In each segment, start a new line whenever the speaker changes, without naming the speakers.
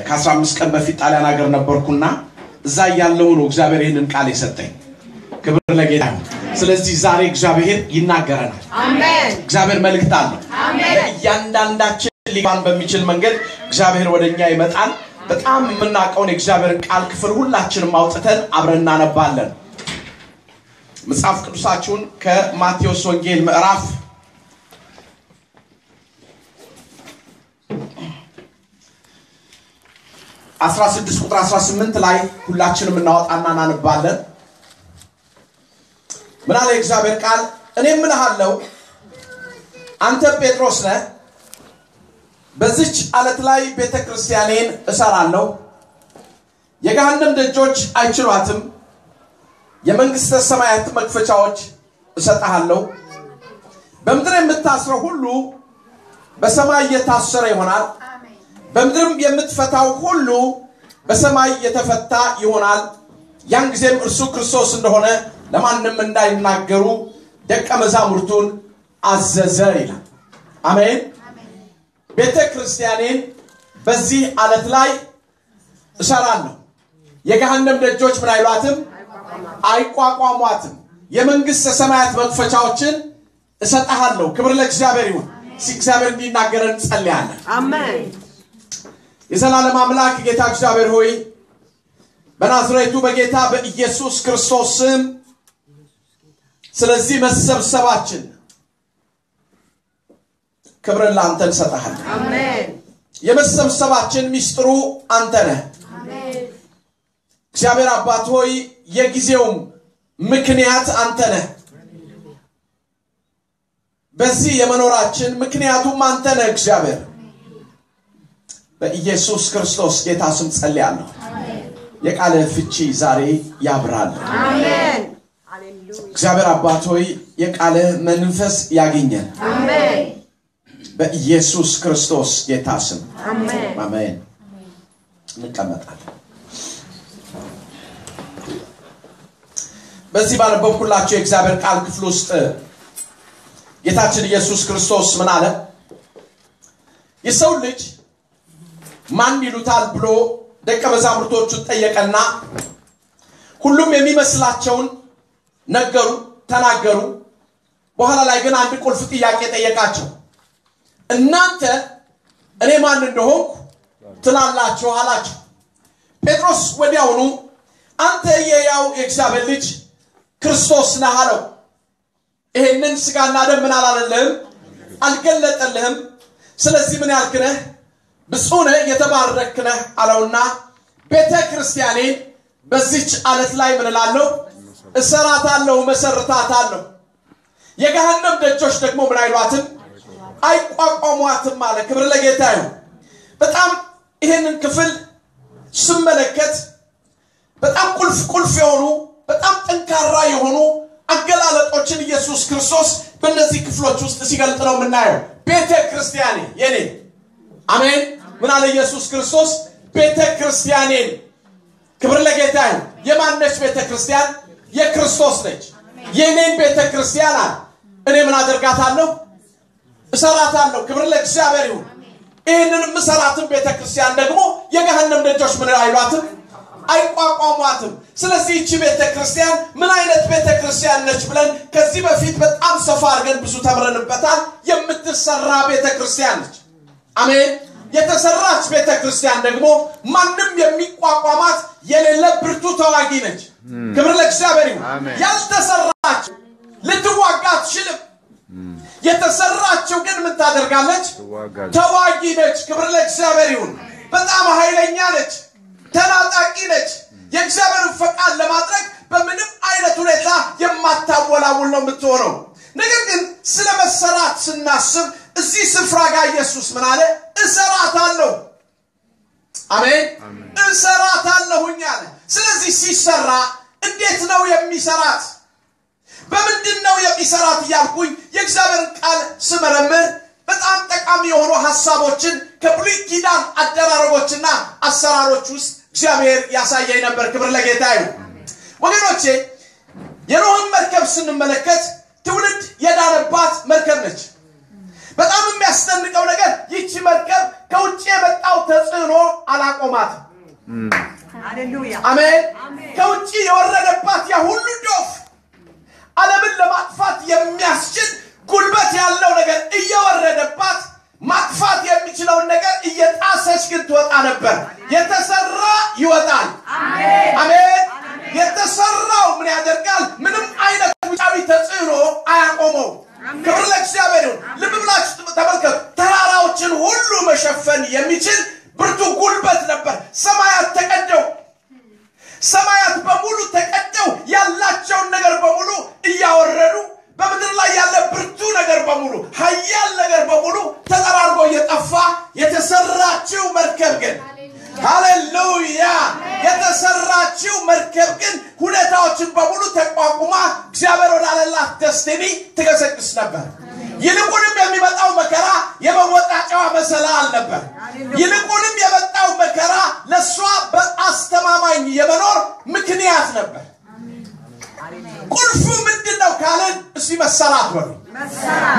ከ15 ቀን በፊት ጣሊያን ሀገር ነበርኩና እዛ ያለው ነው እግዚአብሔር ይሄንን ቃል የሰጠኝ። ክብር ለጌታ ይሁን። ስለዚህ ዛሬ እግዚአብሔር ይናገረናል።
አሜን።
እግዚአብሔር መልእክት አለው።
አሜን።
እያንዳንዳችን ሊባን በሚችል መንገድ እግዚአብሔር ወደኛ ይመጣል። በጣም የምናውቀውን የእግዚአብሔርን ቃል ክፍል ሁላችንም አውጥተን አብረን እናነባለን። መጽሐፍ ቅዱሳችሁን ከማቴዎስ ወንጌል ምዕራፍ 16 ቁጥር 18 ላይ ሁላችንም እናወጣና እናነባለን። ምን አለ የእግዚአብሔር ቃል? እኔም እልሃለሁ አንተ ጴጥሮስ ነህ፣ በዚች አለት ላይ ቤተክርስቲያኔን እሰራለሁ፣ የገሃነም ደጆች አይችሏትም፣ የመንግስተ ሰማያት መክፈቻዎች እሰጥሃለሁ፣ በምድር የምታስረው ሁሉ በሰማይ የታሰረ ይሆናል፣ በምድርም የምትፈታው ሁሉ በሰማይ የተፈታ ይሆናል። ያን ጊዜም እርሱ ክርስቶስ እንደሆነ ለማንም እንዳይናገሩ ደቀ መዛሙርቱን አዘዘ ይላል። አሜን። ቤተክርስቲያኔን በዚህ አለት ላይ እሰራለሁ፣ የገሃነም ደጆች ምን አይሏትም? አይቋቋሟትም። የመንግስተ ሰማያት መክፈቻዎችን እሰጥሃለሁ። ክብር ለእግዚአብሔር ይሁን። እግዚአብሔር እንዲናገረን እንጸልያለን።
አሜን።
የዘላለም አምላክ ጌታ እግዚአብሔር ሆይ በናዝሬቱ በጌታ በኢየሱስ ክርስቶስ ስም ስለዚህ መሰብሰባችን ክብርን ላንተ እንሰጥሃለን።
አሜን።
የመሰብሰባችን ሚስጥሩ አንተ ነህ።
አሜን።
እግዚአብሔር አባት ሆይ የጊዜውም ምክንያት አንተ ነህ። በዚህ የመኖራችን ምክንያቱም አንተ ነህ። እግዚአብሔር በኢየሱስ ክርስቶስ ጌታ ስም ጸልያለሁ። የቃልህ ፍቺ ዛሬ ያብራል።
አሜን።
እግዚአብሔር አባት ሆይ የቃልህ መንፈስ ያግኘን።
አሜን።
በኢየሱስ ክርስቶስ ጌታ ስም
አሜን።
አሜን። እንቀመጣለን። በዚህ ባነበብኩላችሁ የእግዚአብሔር ቃል ክፍል ውስጥ ጌታችን ኢየሱስ ክርስቶስ ምን አለ? የሰው ልጅ ማን ይሉታል ብሎ ደቀ መዛሙርቶቹን ጠየቀና ሁሉም የሚመስላቸውን ነገሩ፣ ተናገሩ። በኋላ ላይ ግን አንድ ቁልፍ ጥያቄ ጠየቃቸው። እናንተ እኔ ማን እንደሆንኩ ትላላችሁ አላቸው። ጴጥሮስ ወዲያውኑ አንተ የሕያው የእግዚአብሔር ልጅ ክርስቶስ ነህ አለው። ይሄንን ስጋና ደም ምን አላለልህም? አልገለጠልህም። ስለዚህ ምን ያልክ ነህ? ብፁዕ ነህ፣ የተባረክ ነህ አለውና ቤተክርስቲያኔን በዚች አለት ላይ ምን እላለሁ? እሰራታለሁ፣ መሰርታታለሁ። የገሃነም ደጆች ደግሞ ምን አይሏትም? አይቋቋሟትም አለ። ክብር ለጌታ ይሁን። በጣም ይሄንን ክፍል ስመለከት በጣም ቁልፍ ቁልፍ የሆኑ በጣም ጠንካራ የሆኑ አገላለጦችን ኢየሱስ ክርስቶስ በእነዚህ ክፍሎች ውስጥ ሲገልጥ ነው የምናየው። ቤተክርስቲያኔ የኔ አሜን። ምን አለ ኢየሱስ ክርስቶስ? ቤተክርስቲያኔን። ክብር ለጌታ ይሁን። የማን ነች ቤተክርስቲያን? የክርስቶስ ነች። የኔን ቤተክርስቲያን አለ እኔ ምን አደርጋታለሁ? እሰራታለሁ። ክብር ለእግዚአብሔር ይሁን። ይሄንን የምሰራትን ቤተክርስቲያን ደግሞ የገሃነም ደጆች ምን አይሏትም? አይቋቋሟትም። ስለዚህ እቺ ቤተክርስቲያን ምን አይነት ቤተክርስቲያን ነች ብለን ከዚህ በፊት በጣም ሰፋ አድርገን ብዙ ተምረንበታል። የምትሰራ ቤተክርስቲያን ነች። አሜን። የተሰራች ቤተክርስቲያን ደግሞ ማንም የሚቋቋማት የሌለ ብርቱ ተዋጊ ነች። ክብር ለእግዚአብሔር ይሁን። ያልተሰራች ልትዋጋ አትችልም። የተሰራችው ግን ምን ታደርጋለች? ተዋጊ ነች። ክብር ለእግዚአብሔር ይሁን። በጣም ኃይለኛ ነች፣ ተናጣቂ ነች። የእግዚአብሔርን ፈቃድ ለማድረግ በምንም አይነት ሁኔታ የማታወላውል ነው የምትሆነው። ነገር ግን ስለ መሰራት ስናስብ እዚህ ስፍራ ጋር ኢየሱስ ምን አለ? እሰራታለሁ። አሜን። እሰራታለሁኝ አለ። ስለዚህ ሲሰራ እንዴት ነው የሚሰራት? በምንድን ነው የሚሰራት እያልኩኝ የእግዚአብሔርን ቃል ስመረምር በጣም ጠቃሚ የሆኑ ሐሳቦችን ከብሉይ ኪዳን አደራረጎችና አሰራሮች ውስጥ እግዚአብሔር ያሳየኝ ነበር። ክብር ለጌታ ይሁን። ወገኖቼ የኖህን መርከብ ስንመለከት ትውልድ የዳነባት መርከብ ነች። በጣም የሚያስደንቀው ነገር ይህች መርከብ ከውጭ የመጣው ተጽዕኖ ተጽዕኖ አላቆማትም።
ሃሌሉያ
አሜን። ከውጪ የወረደባት ያ ሁሉ ዶፍ ዓለምን ለማጥፋት የሚያስችል ጉልበት ያለው ነገር እየወረደባት ማጥፋት የሚችለውን ነገር እየጣሰች ግን ትወጣ ነበር። የተሰራ ይወጣል። አሜን። የተሰራው ምን ያደርጋል? ምንም አይነት ውጫዊ ተጽዕኖ አያቆመው። ክብር ለእግዚአብሔር ይሁን። ልብ ብላችሁ ተመልከቱ። ተራራዎችን ሁሉ መሸፈን የሚችል ብርቱ ጉልበት ነበር። ሰማያት ተቀደው፣ ሰማያት በሙሉ ተቀደው ያላቸውን ነገር በሙሉ እያወረዱ በምድር ላይ ያለ ብርቱ ነገር በሙሉ ኃያል ነገር በሙሉ ተጠራርጎ እየጠፋ የተሰራችው መርከብ ግን ሃሌሉያ፣ የተሰራችው መርከብ ግን ሁኔታዎችን በሙሉ ተቋቁማ እግዚአብሔር ወዳለላት ደስቲኒ ትገሰግስ ነበር። ይልቁንም የሚመጣው መከራ የመወጣጫዋ መሰላል ነበር። ይልቁንም የመጣው መከራ ለሷ በአስተማማኝ የመኖር ምክንያት ነበር። ቁልፉ ምንድነው ካልን እስቲ መሰራት በሉ።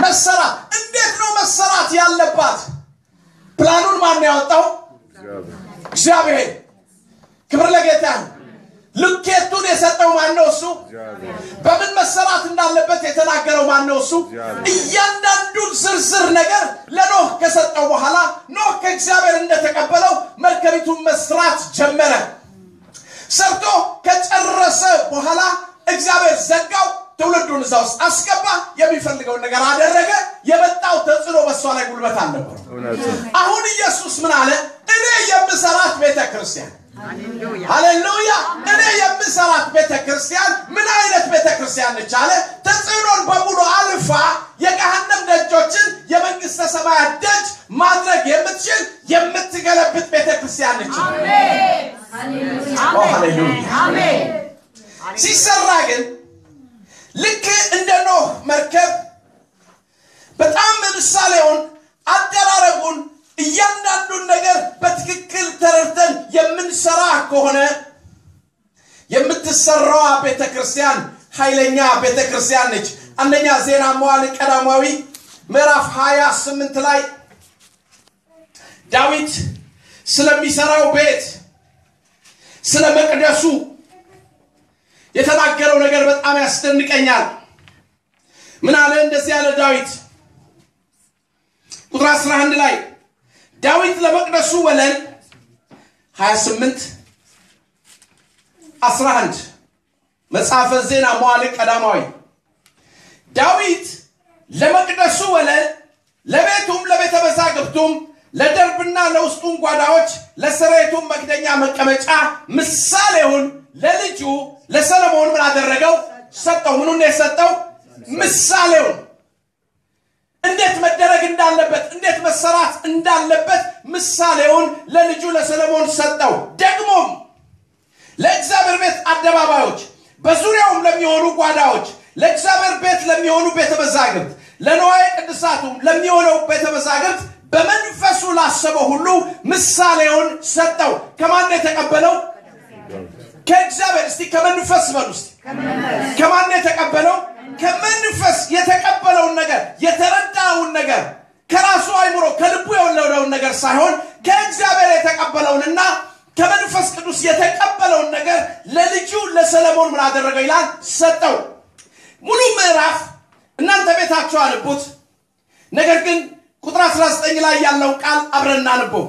መሰራት እንዴት ነው መሰራት ያለባት? ፕላኑን ማን ያወጣው? እግዚአብሔር። ክብር ለጌታ። ልኬቱን የሰጠው ማን ነው? እሱ። በምን መሰራት እንዳለበት የተናገረው ማን ነው? እሱ። እያንዳንዱን ዝርዝር ነገር ለኖህ ከሰጠው በኋላ ኖህ ከእግዚአብሔር እንደተቀበለው መርከቢቱን መስራት ጀመረ። ሰርቶ ከጨረሰ በኋላ እግዚአብሔር ዘጋው። ትውልዱን እዛ ውስጥ አስገባ። የሚፈልገውን ነገር አደረገ። የመጣው ተጽዕኖ በሷ ላይ ጉልበት አልነበረው። አሁን ኢየሱስ ምን አለ? እኔ የምሰራት ቤተክርስቲያን፣ ሃሌሉያ፣ እኔ የምሰራት ቤተክርስቲያን ምን አይነት ቤተክርስቲያን ነች አለ? ተጽዕኖን በሙሉ አልፋ የገሃነም ደጆችን የመንግስተ ሰማያት ደጅ ማድረግ የምትችል የምትገለብጥ ቤተክርስቲያን ነች። ሃሌሉያ። ሲሰራ ግን ልክ እንደ ኖህ መርከብ በጣም ምሳሌውን፣ አደራረጉን፣ እያንዳንዱን ነገር በትክክል ተረድተን የምንሰራ ከሆነ የምትሰራዋ ቤተክርስቲያን ኃይለኛ ቤተክርስቲያን ነች። አንደኛ ዜና መዋዕል ቀዳማዊ ምዕራፍ 28 ላይ ዳዊት ስለሚሰራው ቤት ስለ መቅደሱ የተናገረው ነገር በጣም ያስደንቀኛል። ምን አለ? እንደዚህ ያለ ዳዊት ቁጥር 11 ላይ ዳዊት ለመቅደሱ ወለል 28 11 መጽሐፈ ዜና መዋዕል ቀዳማዊ ዳዊት ለመቅደሱ ወለል ለቤቱም ለቤተ መዛግብቱም ለደርብና ለውስጡም ጓዳዎች ለሰራዊቱም መክደኛ መቀመጫ ምሳሌውን ለልጁ ለሰለሞን ምን አደረገው? ሰጠው። ምኑን ነው የሰጠው? ምሳሌውን። እንዴት መደረግ እንዳለበት፣ እንዴት መሰራት እንዳለበት ምሳሌውን ለልጁ ለሰለሞን ሰጠው። ደግሞም ለእግዚአብሔር ቤት አደባባዮች፣ በዙሪያውም ለሚሆኑ ጓዳዎች፣ ለእግዚአብሔር ቤት ለሚሆኑ ቤተ መዛግብት፣ ለንዋየ ቅድሳቱም ለሚሆነው ቤተ መዛግብት በመንፈሱ ላሰበው ሁሉ ምሳሌውን ሰጠው። ከማን ነው የተቀበለው? ከእግዚአብሔር። እስቲ ከመንፈስ በሉ። እስቲ ከማን ነው የተቀበለው? ከመንፈስ የተቀበለውን ነገር፣ የተረዳውን ነገር፣ ከራሱ አይምሮ ከልቡ የወለደውን ነገር ሳይሆን ከእግዚአብሔር የተቀበለውንና ከመንፈስ ቅዱስ የተቀበለውን ነገር ለልጁ ለሰለሞን ምን አደረገው ይላል? ሰጠው። ሙሉ ምዕራፍ እናንተ ቤታችሁ አንብቡት። ነገር ግን ቁጥር 19 ላይ ያለው ቃል አብረን እናንብበው።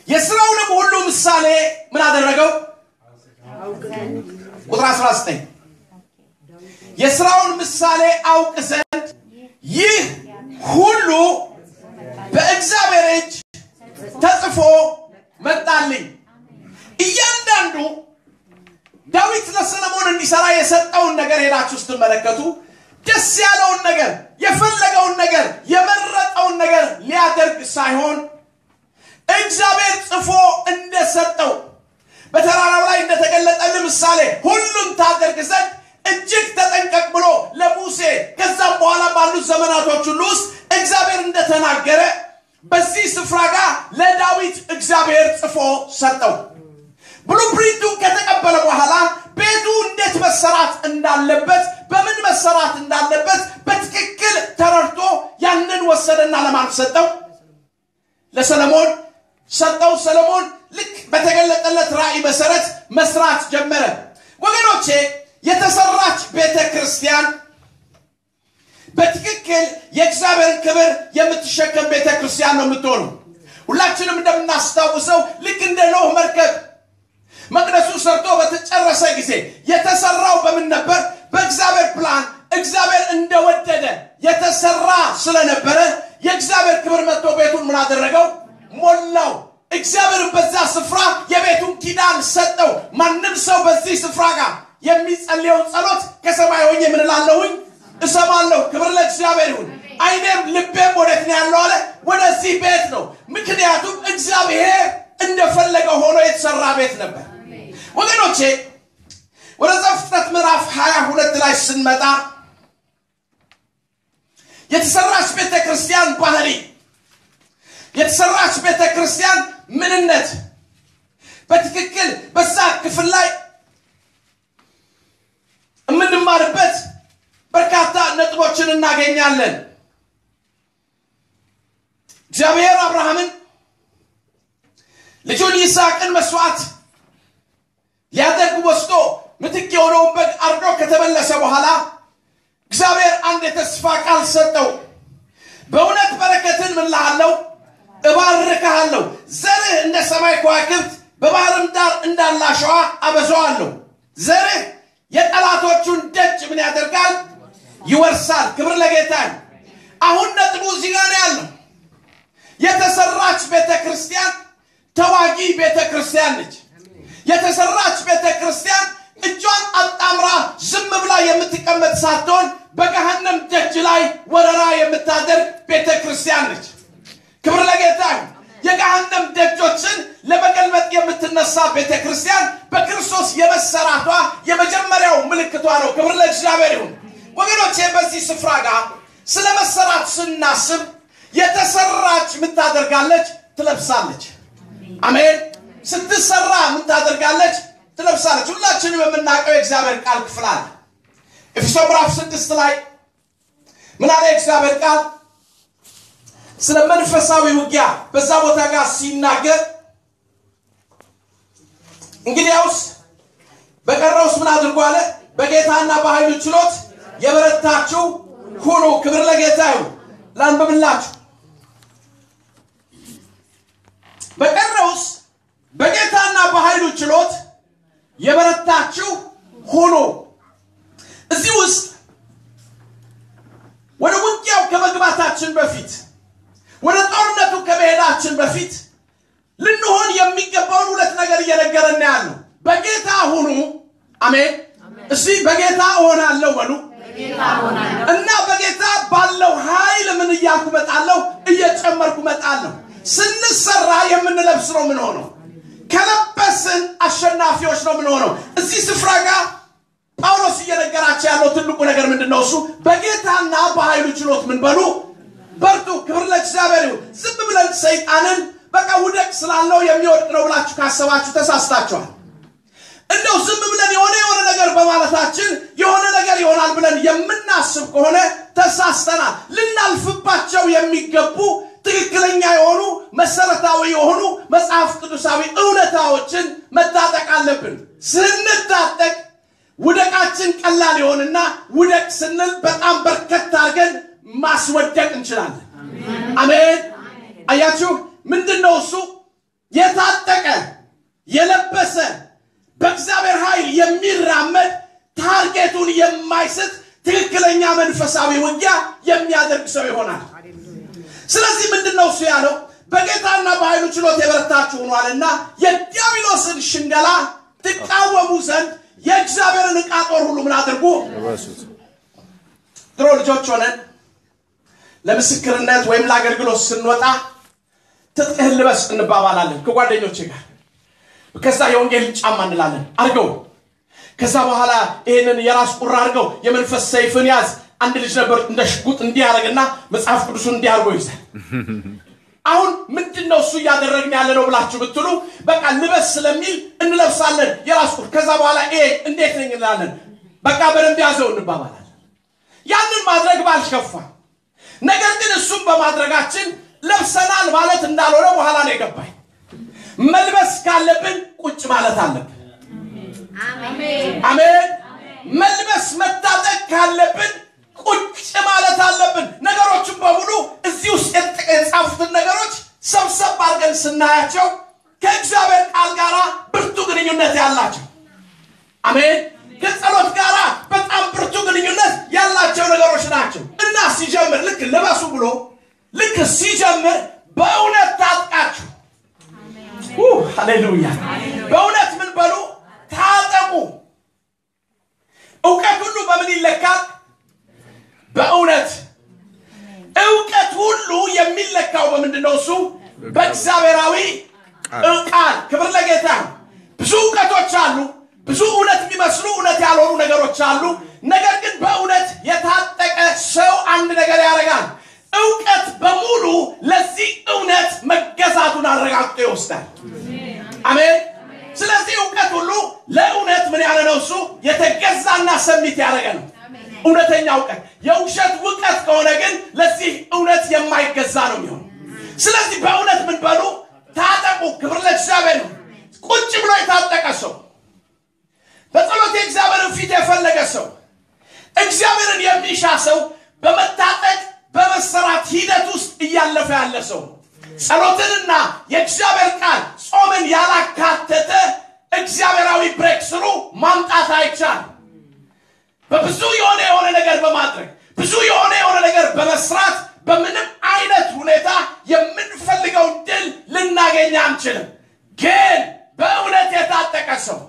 የስራውንም ሁሉ ምሳሌ ምን አደረገው? ቁጥር 19 የስራውን ምሳሌ አውቅ ዘንድ ይህ ሁሉ በእግዚአብሔር እጅ ተጽፎ መጣልኝ። እያንዳንዱ ዳዊት ለሰለሞን እንዲሰራ የሰጠውን ነገር ሄዳችሁ ስትመለከቱ ደስ ያለውን ነገር፣ የፈለገውን ነገር፣ የመረጠውን ነገር ሊያደርግ ሳይሆን እግዚአብሔር ጽፎ እንደሰጠው በተራራው ላይ እንደተገለጠ ምሳሌ ሁሉን ታደርግ ዘንድ እጅግ ተጠንቀቅ ብሎ ለሙሴ ከዛም በኋላ ባሉት ዘመናቶች ሁሉ ውስጥ እግዚአብሔር እንደተናገረ በዚህ ስፍራ ጋር ለዳዊት እግዚአብሔር ጽፎ ሰጠው። ብሉፕሪንቱ ከተቀበለ በኋላ ቤቱ እንዴት መሰራት እንዳለበት፣ በምን መሰራት እንዳለበት በትክክል ተረድቶ ያንን ወሰደና ለማን ሰጠው? ለሰለሞን ሰጠው። ሰለሞን ልክ በተገለጠለት ራእይ መሰረት መስራት ጀመረ። ወገኖቼ የተሰራች ቤተክርስቲያን በትክክል የእግዚአብሔርን ክብር የምትሸከም ቤተክርስቲያን ነው የምትሆነው። ሁላችንም እንደምናስታውሰው ልክ እንደ ኖህ መርከብ መቅደሱ ሰርቶ በተጨረሰ ጊዜ የተሰራው በምን ነበር? በእግዚአብሔር ፕላን፣ እግዚአብሔር እንደወደደ የተሰራ ስለነበረ የእግዚአብሔር ክብር መጥቶ ቤቱን ምን አደረገው? ሞላው። እግዚአብሔር በዛ ስፍራ የቤቱን ኪዳን ሰጠው። ማንም ሰው በዚህ ስፍራ ጋር የሚጸልየውን ጸሎት ከሰማይ ሆኜ ምን እላለሁኝ? እሰማለሁ። ክብር ለእግዚአብሔር ይሁን። ዓይኔም ልቤም ወዴት ነው ያለው አለ? ወደዚህ ቤት ነው። ምክንያቱም እግዚአብሔር እንደፈለገው ሆኖ የተሰራ ቤት ነበር። ወገኖቼ ወደ ዘፍጥረት ምዕራፍ 22 ላይ ስንመጣ የተሰራች ቤተክርስቲያን ባህሪ፣ የተሰራች ቤተክርስቲያን ምንነት በትክክል በዛ ክፍል ላይ የምንማርበት በርካታ ነጥቦችን እናገኛለን። እግዚአብሔር አብርሃምን ልጁን ይስሐቅን መስዋዕት ሊያደርግ ወስዶ ምትክ የሆነውን በግ አርዶ ከተመለሰ በኋላ እግዚአብሔር አንድ የተስፋ ቃል ሰጠው። በእውነት በረከትን ምን እልሃለሁ? እባርክሃለሁ፣ ዘርህ እንደ ሰማይ ከዋክብት በባህርም ዳር እንዳለ አሸዋ አበዛዋለሁ። ዘርህ የጠላቶቹን ደጅ ምን ያደርጋል? ይወርሳል። ክብር ለጌታ። አሁን ነጥቡ እዚህ ጋር ነው ያለው። የተሰራች ቤተክርስቲያን ተዋጊ ቤተክርስቲያን ነች። የተሰራች ቤተክርስቲያን እጇን አጣምራ ዝም ብላ የምትቀመጥ ሳትሆን በገሃነም ደጅ ላይ ወረራ የምታደርግ ቤተክርስቲያን ነች። ክብር ለጌታ። የገሃነም ደጆችን ለመገልበጥ የምትነሳ ቤተክርስቲያን በክርስቶስ የመሰራቷ የመጀመሪያው ምልክቷ ነው። ክብር ለእግዚአብሔር ይሁን። ወገኖቼ በዚህ ስፍራ ጋር ስለ መሰራት ስናስብ የተሰራች ምን ታደርጋለች? ትለብሳለች። አሜን። ስትሰራ ምን ታደርጋለች? ትለብሳለች። ሁላችንም የምናውቀው የእግዚአብሔር ቃል ክፍል አለ። ኤፌሶን ምዕራፍ 6 ላይ ምን አለ የእግዚአብሔር ቃል? ስለ መንፈሳዊ ውጊያ በዛ ቦታ ጋር ሲናገር እንግዲያውስ በቀረውስ ምን አድርጉ አለ? በጌታና በኃይሉ ችሎት የበረታችሁ ሁኑ። ክብር ለጌታ ይሁን። ላንብብላችሁ። በቀረውስ በጌታና በኃይሉ ችሎት የበረታችሁ ሁኑ። እዚህ ውስጥ ወደ ውጊያው ከመግባታችን በፊት፣ ወደ ጦርነቱ ከመሄዳችን በፊት ልንሆን የሚገባውን ሁለት ነገር እየነገረን ያለው። በጌታ ሁኑ። አሜን። እስቲ በጌታ እሆናለሁ በሉ። እና በጌታ ባለው ኃይል ምን እያልኩ እመጣለሁ? እየጨመርኩ እመጣለሁ። ስንሰራ የምንለብስ ነው ምን ሆነው። ከለበስን አሸናፊዎች ነው ምን ሆነው። እዚህ ስፍራ ጋር ጳውሎስ እየነገራቸው ያለው ትልቁ ነገር ምንድነው? እሱ በጌታና በኃይሉ ችሎት ምን በሉ? በርቱ። ክብር ለእግዚአብሔር ይሁን። ዝም ብለን ሰይጣንን በቃ ውደቅ ስላለው የሚወድቅ ነው ብላችሁ ካሰባችሁ ተሳስታችኋል። እንደው ዝም ብለን የሆነ ነገር በማለታችን የሆነ ነገር ይሆናል ብለን የምናስብ ከሆነ ተሳስተናል። ልናልፍባቸው የሚገቡ ትክክለኛ የሆኑ መሰረታዊ የሆኑ መጽሐፍ ቅዱሳዊ እውነታዎችን መታጠቅ አለብን። ስንታጠቅ ውደቃችን ቀላል ይሆንና ውደቅ ስንል በጣም በርከት አድርገን ማስወደቅ እንችላለን። አሜን። አያችሁ ምንድነው እሱ? የታጠቀ የለበሰ በእግዚአብሔር ኃይል የሚራመድ target ኡን የማይስት ትክክለኛ መንፈሳዊ ውጊያ የሚያደርግ ሰው ይሆናል። ስለዚህ ምንድነው እሱ ያለው? በጌታና በኃይሉ ችሎት የበረታችሁ ሆኗልና የዲያብሎስን ሽንገላ ትቃወሙ ዘንድ የእግዚአብሔርን ዕቃ ጦር ሁሉ ምን አድርጉ? ድሮ ልጆች ሆነን ለምስክርነት ወይም ለአገልግሎት ስንወጣ ትጥቅህን ልበስ እንባባላለን ከጓደኞቼ ጋር። ከዛ የወንጌል ጫማ እንላለን አርገው። ከዛ በኋላ ይሄንን የራስ ቁር አርገው፣ የመንፈስ ሰይፍን ያዝ። አንድ ልጅ ነበር እንደ ሽጉጥ እንዲያረግና መጽሐፍ ቅዱሱን እንዲያርገው ይዛል። አሁን ምንድነው እሱ እያደረግን ያለ ነው ብላችሁ ብትሉ በቃ ልበስ ስለሚል እንለብሳለን የራስ ቁር። ከዛ በኋላ ይሄ እንዴት ነኝ እንላለን። በቃ በደንብ ያዘው እንባባላለን። ያንን ማድረግ ባልከፋ፣ ነገር ግን እሱን በማድረጋችን ለብሰናል ማለት እንዳልሆነ በኋላ ነው የገባኝ። መልበስ ካለብን ቁጭ ማለት አለብን። አሜን። መልበስ መታጠቅ ካለብን ቁጭ ማለት አለብን። ነገሮችን በሙሉ እዚህ ውስጥ የተጻፉትን ነገሮች ሰብሰብ አድርገን ስናያቸው ከእግዚአብሔር ቃል ጋር ብርቱ ግንኙነት ያላቸው፣ አሜን፣ ከጸሎት ጋር በጣም ብርቱ ግንኙነት ያላቸው ነገሮች ናቸው። እና ሲጀምር ልክ ልበሱ ብሎ ልክ ሲጀምር በእውነት ታጥቃችሁ፣ ሃሌሉያ፣ በእውነት ምን በሉ? ታጠቁ። እውቀት ሁሉ በምን ይለካል? በእውነት። እውቀት ሁሉ የሚለካው በምንድን ነው? እሱ በእግዚአብሔራዊ ቃል። ክብር ለጌታ። ብዙ እውቀቶች አሉ። ብዙ እውነት የሚመስሉ እውነት ያልሆኑ ነገሮች አሉ። ነገር ግን በእውነት የታጠቀ ሰው አንድ ነገር ያደርጋል። እውቀት በሙሉ ለዚህ እውነት መገዛቱን አረጋግጦ ይወስዳል። አሜን። ስለዚህ እውቀት ሁሉ ለእውነት ምን ያለ ነው? እሱ የተገዛና ሰሚት ያደረገ ነው። እውነተኛ እውቀት። የውሸት እውቀት ከሆነ ግን ለዚህ እውነት የማይገዛ ነው የሚሆነው። ስለዚህ በእውነት ምን በሉ? ታጠቁ። ክብር ለእግዚአብሔር ነው። ቁጭ ብሎ የታጠቀ ሰው፣ በጸሎት የእግዚአብሔርን ፊት የፈለገ ሰው፣ እግዚአብሔርን የሚሻ ሰው፣ በመታጠቅ በመሰራት ሂደት ውስጥ እያለፈ ያለ ሰው፣ ጸሎትንና የእግዚአብሔር ቃል ጾምን ያላካተተ እግዚአብሔራዊ breakthrough ማምጣት አይቻልም። በብዙ የሆነ የሆነ ነገር በማድረግ፣ ብዙ የሆነ የሆነ ነገር በመስራት በምንም አይነት ሁኔታ የምንፈልገውን ድል ልናገኝ አንችልም። ግን በእውነት የታጠቀ ሰው፣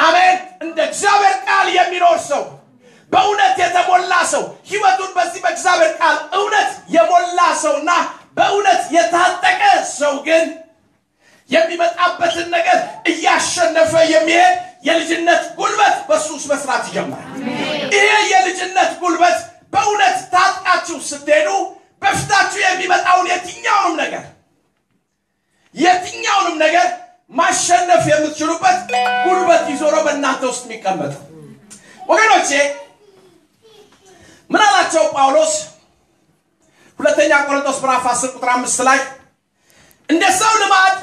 አሜን፣ እንደ እግዚአብሔር ቃል የሚኖር ሰው፣ በእውነት የተሞላ ሰው፣ ህይወቱን በዚህ በእግዚአብሔር ቃል እውነት የሞላ ሰውና በእውነት የታጠቀ ሰው ግን የሚመጣበትን ነገር እያሸነፈ የሚሄድ የልጅነት ጉልበት በሱ ውስጥ መስራት ይጀምራል። ይሄ የልጅነት ጉልበት በእውነት ታጥቃችሁ ስትሄዱ በፊታችሁ የሚመጣውን የትኛውንም ነገር ማሸነፍ የምትችሉበት ጉልበት ይዞ ነው በእናንተ ውስጥ የሚቀመጠው። ወገኖቼ፣ ምን አላቸው ጳውሎስ? ሁለተኛ ቆሮንቶስ ምዕራፍ 10 ቁጥር 5 ላይ እንደ ሰው ልማድ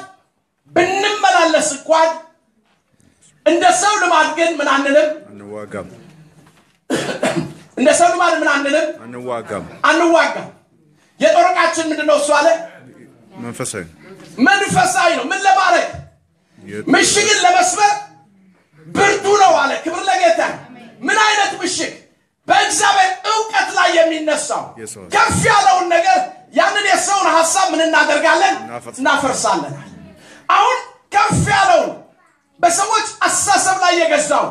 ብንመላለስ እንኳን እንደ ሰው ልማድ ግን ምን አንልም?
አንዋጋም።
እንደ ሰው ልማድ ምን አንልም?
አንዋጋም።
አንዋጋም። የጦር ዕቃችን ምንድን ነው እሱ አለ?
መንፈሳዊ።
መንፈሳዊ ነው። ምን ለማድረግ? ምሽግን ለመስበር ብርቱ ነው አለ። ክብር ለጌታ። ምን አይነት ምሽግ? በእግዚአብሔር እውቀት ላይ የሚነሳው
የሰው
ከፍ ያለውን ነገር፣ ያንን የሰውን ሀሳብ ምን እናደርጋለን?
እናፈርሳለን።
እናፈርሳለን። አሁን ከፍ ያለውን በሰዎች አስተሳሰብ ላይ የገዛው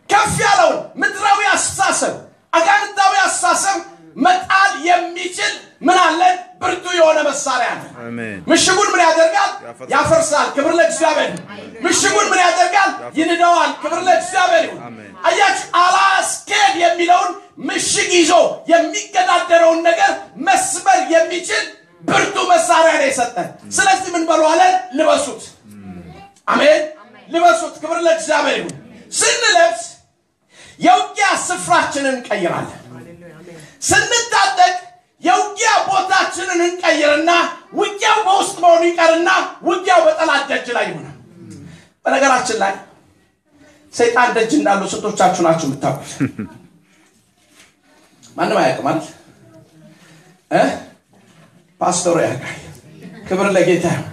ከፍ ያለውን ምድራዊ አስተሳሰብ፣ አጋንንታዊ አስተሳሰብ መጣል የሚችል ምን አለን? ብርቱ የሆነ መሳሪያ አለ።
አሜን።
ምሽጉን ምን ያደርጋል?
ያፈርሳል።
ያፈርሳል። ክብር ለእግዚአብሔር ይሁን። ምሽጉን ምን ያደርጋል? ይንደዋል። ክብር ለእግዚአብሔር ይሁን።
አሜን።
አያችሁ፣ አላስኬድ የሚለውን ምሽግ ይዞ የሚገዳደረውን ነገር መስበር የሚችል ብርቱ መሳሪያ ነው የሰጠን። ስለዚህ ምን በሉ አለ? ልበሱት። አሜን። ልበሱት። ክብር ለእግዚአብሔር ይሁን። ስንለብስ የውጊያ ስፍራችንን እንቀይራለን። ስንታጠቅ የውጊያ ቦታችንን እንቀይርና ውጊያው በውስጥ መሆኑ ይቀርና ውጊያው በጠላት ደጅ ላይ ይሆናል። በነገራችን ላይ ሰይጣን ደጅ እንዳለው ስንቶቻችሁ ናችሁ የምታውቁት? ማንም አያውቅም አይደል? እ ፓስተሩ ያውቃል። ክብር ለጌታ ይሁን።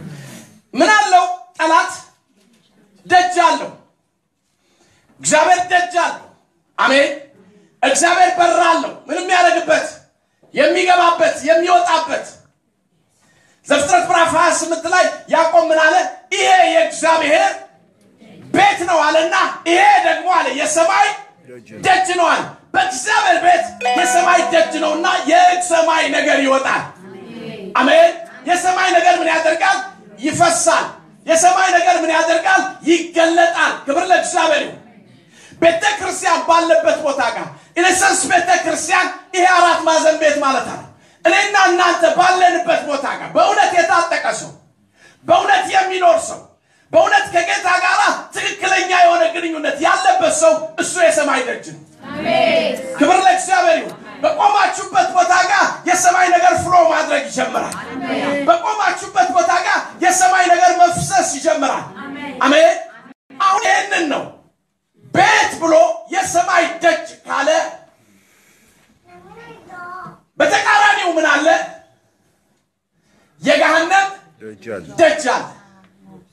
ምን አለው ጠላት? ደጅ አለው። እግዚአብሔር ደጅ አለው። አሜን። እግዚአብሔር በር አለው። ምንም ያደርግበት፣ የሚገባበት፣ የሚወጣበት። ዘፍጥረት ምዕራፍ 28 ላይ ያዕቆብ ምን አለ? ይሄ የእግዚአብሔር ቤት ነው አለና ይሄ ደግሞ አለ የሰማይ ደጅ ነው አለ። በእግዚአብሔር ቤት የሰማይ ደጅ ነውና የሰማይ ነገር ይወጣል። አሜን። የሰማይ ነገር ምን ያደርጋል? ይፈሳል። የሰማይ ነገር ምን ያደርጋል? ይገለጣል። ክብር ለእግዚአብሔር ይሁን። ቤተ ክርስቲያን ባለበት ቦታ ጋር፣ in a sense ቤተ ክርስቲያን ይሄ አራት ማዕዘን ቤት ማለት አለ። እኔና እናንተ ባለንበት ቦታ ጋር በእውነት የታጠቀ ሰው፣ በእውነት የሚኖር ሰው፣ በእውነት ከጌታ ጋር ትክክለኛ የሆነ ግንኙነት ያለበት ሰው እሱ የሰማይ ደጅ ነው። ክብር ለእግዚአብሔር ይሁን። በቆማችሁበት ቦታ ጋር የሰማይ ነገር flow ማድረግ ይጀምራል። በቆማችሁበት ቦታ ጋር የሰማይ ነገር መፍሰስ ይጀምራል። አሜን። አሁን ይሄንን ነው ቤት ብሎ የሰማይ ደጅ ካለ በተቃራኒው ምን አለ? የገሃነም ደጅ አለ።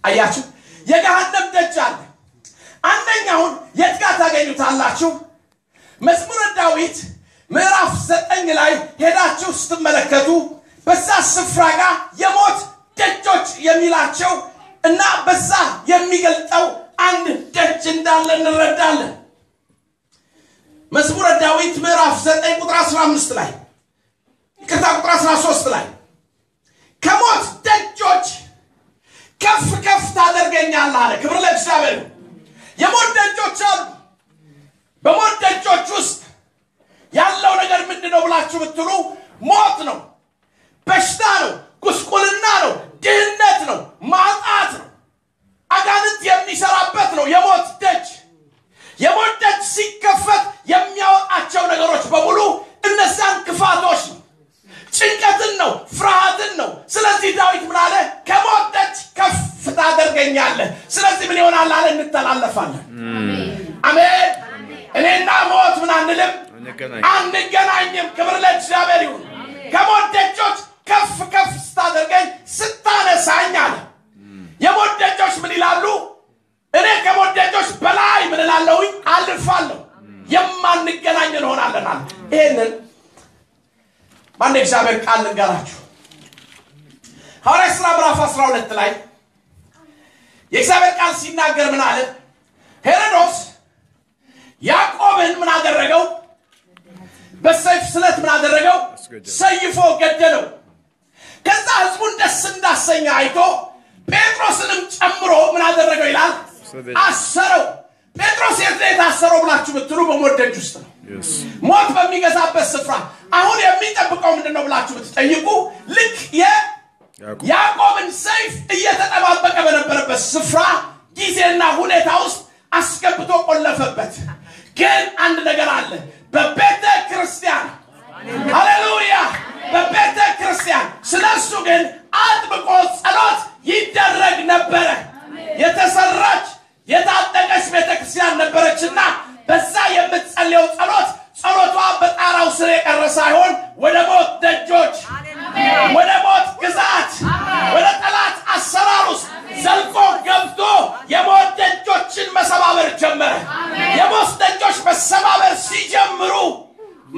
አያችሁ፣ የገሃነም ደጅ አለ። አንደኛውን የት ጋር ታገኙታላችሁ? መዝሙረ ዳዊት ምዕራፍ 9 ላይ ሄዳችሁ ስትመለከቱ በዛ ስፍራ ጋር የሞት ደጆች የሚላቸው እና በዛ የሚገልጠው አንድ ደጅ እንዳለ እንረዳለን። መዝሙረ ዳዊት ምዕራፍ 9 ቁጥር 15 ላይ ይቅርታ ቁጥር 13 ላይ ከሞት ደጆች ከፍ ከፍ ታደርገኛለህ አለ። ክብር ለእግዚአብሔር። የሞት ደጆች አሉ። በሞት ደጆች ውስጥ ያለው ነገር ምንድነው ብላችሁ ብትሉ ሞት ነው፣ በሽታ ነው፣ ጉስቁልና ነው፣ ድህነት ነው፣ ማጣት ነው፣ አጋንንት የሚሰራበት ነው የሞት ደጅ። የሞት ደጅ ሲከፈት የሚያወጣቸው ነገሮች በሙሉ እነዛን ክፋቶች ነው፣ ጭንቀትን ነው፣ ፍርሃትን ነው። ስለዚህ ዳዊት ምን አለ? ከሞት ደጅ ከፍ ታደርገኛለህ። ስለዚህ ምን ይሆናል አለ? እንተላለፋለን። አሜን። እኔና ሞት ምን አንልም፣ አንገናኝም። ክብር ለእግዚአብሔር ይሁን። ከሞት ደጆች ከፍ ከፍ ስታደርገኝ ስታነሳኝ አለ። የሞት ደጆች ምን ይላሉ? እኔ ከሞት ደጆች በላይ ምን እላለሁኝ? አልፋለሁ። የማንገናኝ እንሆናለን አለ። ይሄንን ማን እግዚአብሔር ቃል ልንገራችሁ። ሐዋርያት ሥራ ምዕራፍ 12 ላይ የእግዚአብሔር ቃል ሲናገር ምን አለ? ሄሮድስ ያዕቆብን ምን አደረገው? በሰይፍ ስለት ምን አደረገው? ሰይፎ ገደለው። ከዛ ህዝቡን ደስ እንዳሰኘ አይቶ ጴጥሮስንም ጨምሮ ምን አደረገው ይላል? አሰረው። ጴጥሮስ የት ነው የታሰረው ብላችሁ ብትሉ በሞት ደጅ ውስጥ ነው፣ ሞት በሚገዛበት ስፍራ። አሁን የሚጠብቀው ምንድነው ብላችሁ ብትጠይቁ ልክ የያዕቆብን ሰይፍ እየተጠባበቀ በነበረበት ስፍራ ጊዜና ሁኔታ ውስጥ አስገብቶ ቆለፈበት። ግን አንድ ነገር አለ። በቤተ ክርስቲያን ሃሌሉያ፣ በቤተ ክርስቲያን ስለሱ ግን አጥብቆ ጸሎት ይደረግ ነበረ። የተሰራች የታጠቀች ቤተ ክርስቲያን ነበረችና በዛ የምትጸልየው ጸሎት ጸሎቷ በጣራው ስር የቀረ ሳይሆን ወደ ሞት ደጆች፣ ወደ ሞት ግዛት፣ ወደ ጠላት አሰራር ውስጥ ዘልቆ ገብቶ የሞት ደጆችን መሰባበር ጀመረ። የሞት ደጆች መሰባበር ሲጀምሩ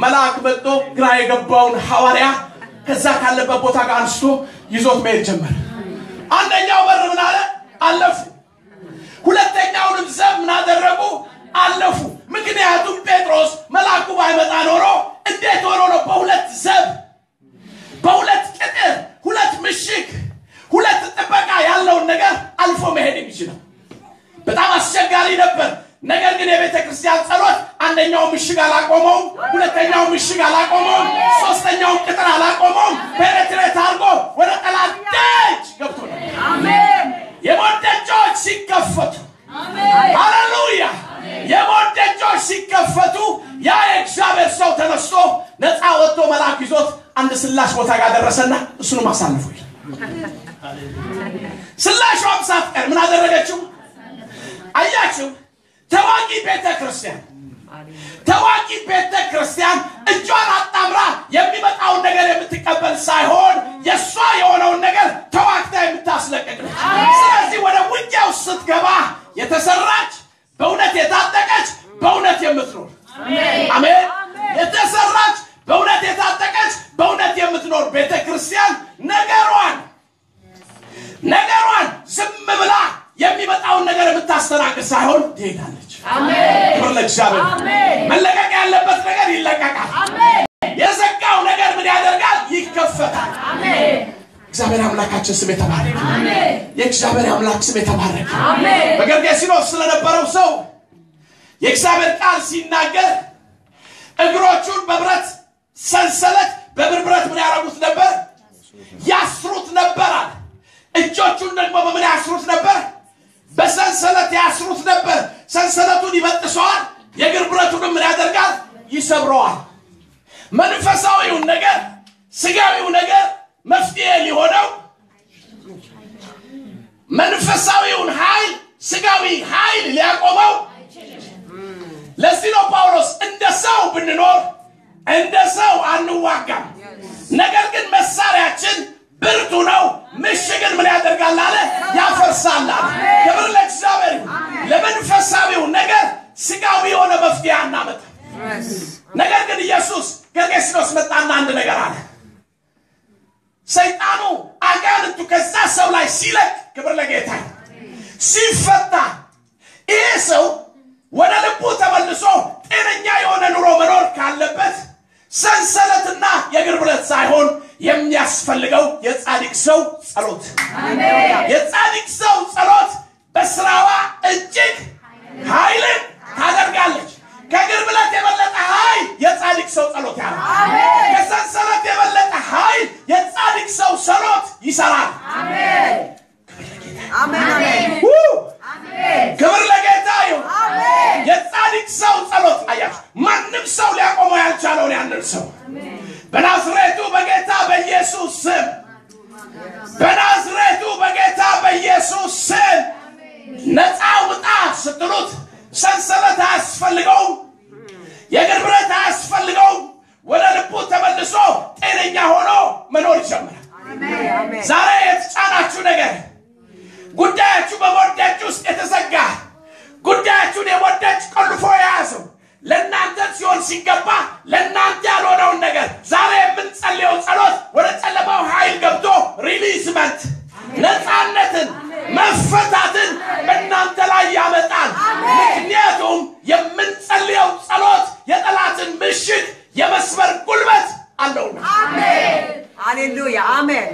መልአክ መጥቶ ግራ የገባውን ሐዋርያ ከዛ ካለበት ቦታ ጋር አንስቶ ይዞት መሄድ ጀመረ። አንደኛው በር ምን አለ? አለፉ። ሁለተኛውንም ዘብ ምን አደረጉ? አለፉ። ምክንያቱም ጴጥሮስ መልአኩ ባይመጣ ኖሮ እንዴት ሆኖ ነው በሁለት ዘብ፣ በሁለት ቅጥር፣ ሁለት ምሽግ፣ ሁለት ጥበቃ ያለውን ነገር አልፎ መሄድ የሚችለው? በጣም አስቸጋሪ ነበር። ነገር ግን የቤተ ክርስቲያን ጸሎት አንደኛው ምሽግ አላቆመውም፣ ሁለተኛው ምሽግ አላቆመውም፣ ሶስተኛው ቅጥር አላቆመውም። penetrate አድርጎ ወደ ጠላት ደጅ ገብቶ ነበር። አሜን። የሞት ደጆች ሲከፈቱ፣ ሃሌሉያ፣ የሞት ደጆች ሲከፈቱ ያ የእግዚአብሔር ሰው ተነስቶ ነፃ ወጥቶ መልአክ ይዞት አንድ ስላሽ ቦታ ጋር ደረሰና እሱንም አሳልፎ ይላል። ስላሿም ሳትቀር ምን አደረገችው? አያችሁ፣ ተዋጊ ቤተክርስቲያን፣ ተዋጊ ቤተክርስቲያን እጇን አጣምራ የሚመጣውን ነገር የምትቀበል ሳይሆን የሷ የሆነውን ነገር ተዋግታ የምታስለቅቅ ነች። ስለዚህ ወደ ውጊያው ስትገባ የተሰራች፣ በእውነት የታጠቀች፣ በእውነት የምትኖር፣ አሜን፣ የተሰራች፣ በእውነት የታጠቀች፣ በእውነት የምትኖር ቤተክርስቲያን ነገሯን ዝም ብላ የሚመጣውን ነገር የምታስተናግድ ሳይሆን ትሄዳለች። ክብር ለእግዚአብሔር። መለቀቅ ያለበት ነገር ይለቀቃል። የዘጋው ነገር ምን ያደርጋል? ይከፈታል። እግዚአብሔር አምላካችን ስም የተባረከ። የእግዚአብሔር አምላክ ስም የተባረከ። በጌርጌሴኖን ስለነበረው ሰው የእግዚአብሔር ቃል ሲናገር እግሮቹን በብረት ሰንሰለት በብርብረት ምን ያደርጉት ነበር? ያስሩት ነበር አለ። እጆቹን ደግሞ በምን ያስሩት ነበር? በሰንሰለት ያስሩት ነበር። ሰንሰለቱን ይበጥሰዋል፣ የእግር ብረቱንም ምን ያደርጋል? ይሰብረዋል። መንፈሳዊው ነገር ስጋዊው ነገር መፍትሄ ሊሆነው መንፈሳዊውን ኃይል ስጋዊ ኃይል ሊያቆመው። ለዚህ ነው ጳውሎስ እንደ ሰው ብንኖር እንደ ሰው አንዋጋም፣ ነገር ግን መሳሪያችን ብርቱ ነው፣ ምሽግን ምን ያደርጋል አለ? ያፈርሳል አለ። ክብር ለእግዚአብሔር ይሁን። ለመንፈሳዊው ነገር ስጋዊ የሆነ መፍትሄ አናመጣም። ነገር ግን ኢየሱስ ጌርጌሴኖስ መጣና አንድ ነገር አለ። ሰይጣኑ አጋንንቱ ከዛ ሰው ላይ ሲለቅ፣ ክብር ለጌታ፣ ሲፈታ ይሄ ሰው ወደ ልቡ ተመልሶ ጤነኛ የሆነ ኑሮ መኖር ካለበት ሰንሰለትና የእግር ብረት ሳይሆን የሚያስፈልገው የጻድቅ ሰው ጸሎት። የጻድቅ ሰው ጸሎት በስራዋ እጅግ ኃይልን ታደርጋለች። ከእግር ብረት የበለጠ ኃይል የጻድቅ ሰው ጸሎት ያደርጋል። ከሰንሰለት የበለጠ ኃይል የጻድቅ ሰው ጸሎት ይሰራል። ክብር ለጌታ ይሁን። የጻድቅ ሰው ጸሎት አያችሁ፣ ማንም ሰው ሊያቆመው ያልቻለውን ያንን ሰው በናዝሬቱ በጌታ በኢየሱስ ስም፣ በናዝሬቱ በጌታ በኢየሱስ ስም ነፃ ውጣ ስትሉት ሰንሰለት አያስፈልገውም፣ የእግር ብረት አያስፈልገውም። ወደ ልቡ ተመልሶ ጤነኛ ሆኖ መኖር ይጀምራል። ዛሬ የተጫናችሁ ነገር፣ ጉዳያችሁ በሞት ደጅ ውስጥ የተዘጋ፣ ጉዳያችሁን የሞት ደጅ ቆልፎ የያዘው፣ ለእናንተ ሲሆን ሲገባ ለእናንተ ያልሆነውን ነገር ዛሬ የምንጸልየው ጸሎት ወደ ጨለማው ኃይል ገብቶ releasement፣ ነፃነትን፣ መፈታትን በእናንተ ላይ ያመጣል። ምክንያቱም የምንጸልየው ጸሎት የጠላትን ምሽግ የመስበር ጉልበት አለውና።
ሃሌሉያ አሜን።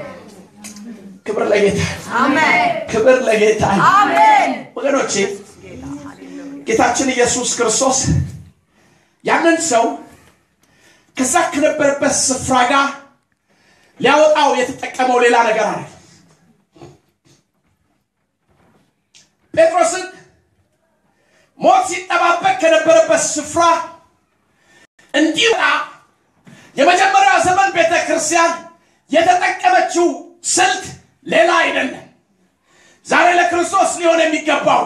ክብር ለጌታ፣
አሜን።
ክብር ለጌታ፣
አሜን።
ወገኖቼ፣ ጌታችን ኢየሱስ ክርስቶስ ያንን ሰው ከዛ ከነበረበት ስፍራ ጋር ሊያወጣው የተጠቀመው ሌላ ነገር አለ። ጴጥሮስን ሞት ሲጠባበቅ ከነበረበት ስፍራ እንዲወጣ የመጀመሪያው ዘመን ቤተ ክርስቲያን የተጠቀመችው ስልት ሌላ አይደለም። ዛሬ ለክርስቶስ ሊሆን የሚገባው፣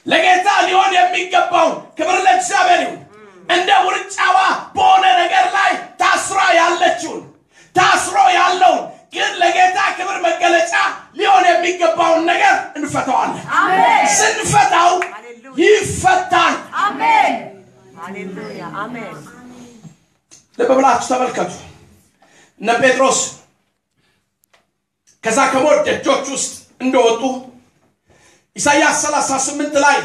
ለጌታ ሊሆን የሚገባው፣ ክብር ለእግዚአብሔር ይሁን፣ እንደ ውርጫዋ በሆነ ነገር ላይ ታስራ ያለችውን፣ ታስሮ ያለውን፣ ግን ለጌታ ክብር መገለጫ ሊሆን የሚገባውን ነገር እንፈታዋለን። ስንፈታው ይፈታል።
አሜን። ሃሌሉያ አሜን።
ልብ ብላችሁ ተመልከቱ። እነ ጴጥሮስ ከዛ ከሞት ደጆች ውስጥ እንደወጡ ኢሳይያስ 38 ላይ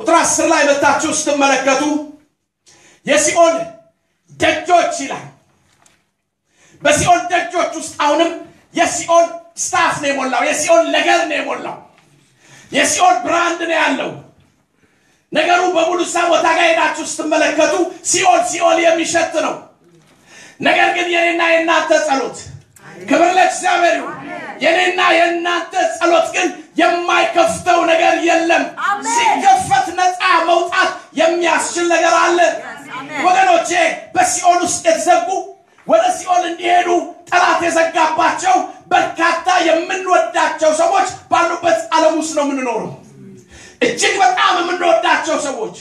ቁጥር 10 ላይ መታችሁ ስትመለከቱ የሲኦል ደጆች ይላል። በሲኦል ደጆች ውስጥ አሁንም የሲኦል stuff ነው የሞላው፣ የሲኦል ነገር ነው የሞላው፣ የሲኦል brand ነው ያለው። ነገሩ በሙሉ እዛ ቦታ ጋር ሄዳችሁ ስትመለከቱ ሲኦል ሲኦል የሚሸት ነው። ነገር ግን የኔና የእናንተ ጸሎት፣ ክብር ለእግዚአብሔር ይሁን፣ የኔና የእናንተ ጸሎት ግን የማይከፍተው ነገር የለም። ሲከፈት ነፃ መውጣት የሚያስችል ነገር አለ። ወገኖቼ፣ በሲኦል ውስጥ የተዘጉ፣ ወደ ሲኦል እንዲሄዱ ጠላት የዘጋባቸው በርካታ የምንወዳቸው ሰዎች ባሉበት ዓለም ውስጥ ነው የምንኖረው። እጅግ በጣም የምንወዳቸው ሰዎች፣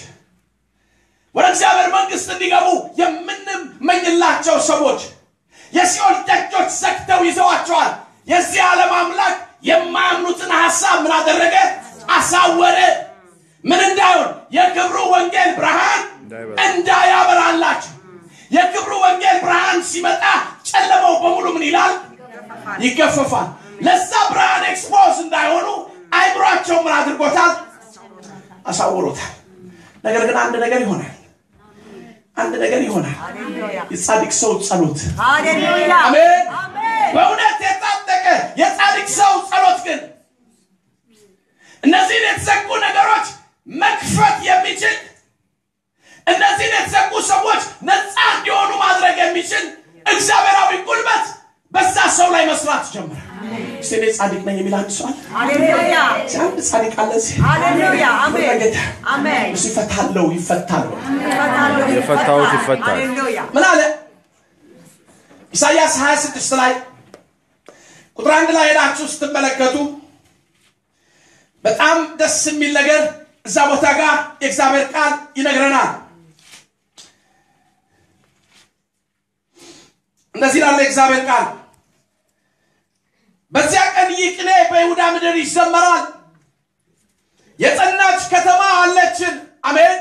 ወደ እግዚአብሔር መንግስት እንዲገቡ የምንመኝላቸው ሰዎች የሲኦል ደጆች ዘግተው ይዘዋቸዋል። የዚህ ዓለም አምላክ የማያምኑትን ሐሳብ ምን አደረገ? አሳወረ። ምን እንዳይሆን? የክብሩ ወንጌል ብርሃን እንዳያበራላቸው። የክብሩ ወንጌል ብርሃን ሲመጣ ጨለማው በሙሉ ምን ይላል? ይገፈፋል። ለዛ ብርሃን expose እንዳይሆኑ አይምሯቸው ምን አድርጎታል? አሳውሮታል። ነገር ግን አንድ ነገር ይሆናል። አንድ ነገር ይሆናል። የጻድቅ ሰው ጸሎት፣
ሃሌሉያ
አሜን። በእውነት የታጠቀ የጻድቅ ሰው ጸሎት ግን እነዚህን የተዘጉ ነገሮች መክፈት የሚችል፣ እነዚህን የተዘጉ ሰዎች ነፃ እንዲሆኑ ማድረግ የሚችል እግዚአብሔራዊ ጉልበት በዛ ሰው ላይ መስራት ጀምራል። እስቲ እኔ ጻድቅ ነኝ የሚል አንድ ሰው አለ?
ሃሌሉያ።
እስቲ አንድ ጻድቅ አለ እዚህ?
ሃሌሉያ አሜን።
ለጌታ
አሜን።
እሱ ይፈታለው ይፈታል።
ይፈታሉ።
የፈታሁት ይፈታል።
ሃሌሉያ።
ምን አለ? ኢሳይያስ 26 ላይ ቁጥር 1 ላይ ሄዳችሁ ስትመለከቱ በጣም ደስ የሚል ነገር እዛ ቦታ ጋር የእግዚአብሔር ቃል ይነግረናል። እንደዚህ ይላል የእግዚአብሔር ቃል፣ በዚያ ቀን ይህ ቅኔ በይሁዳ ምድር ይዘመራል፣ የጸናች ከተማ አለችን። አሜን።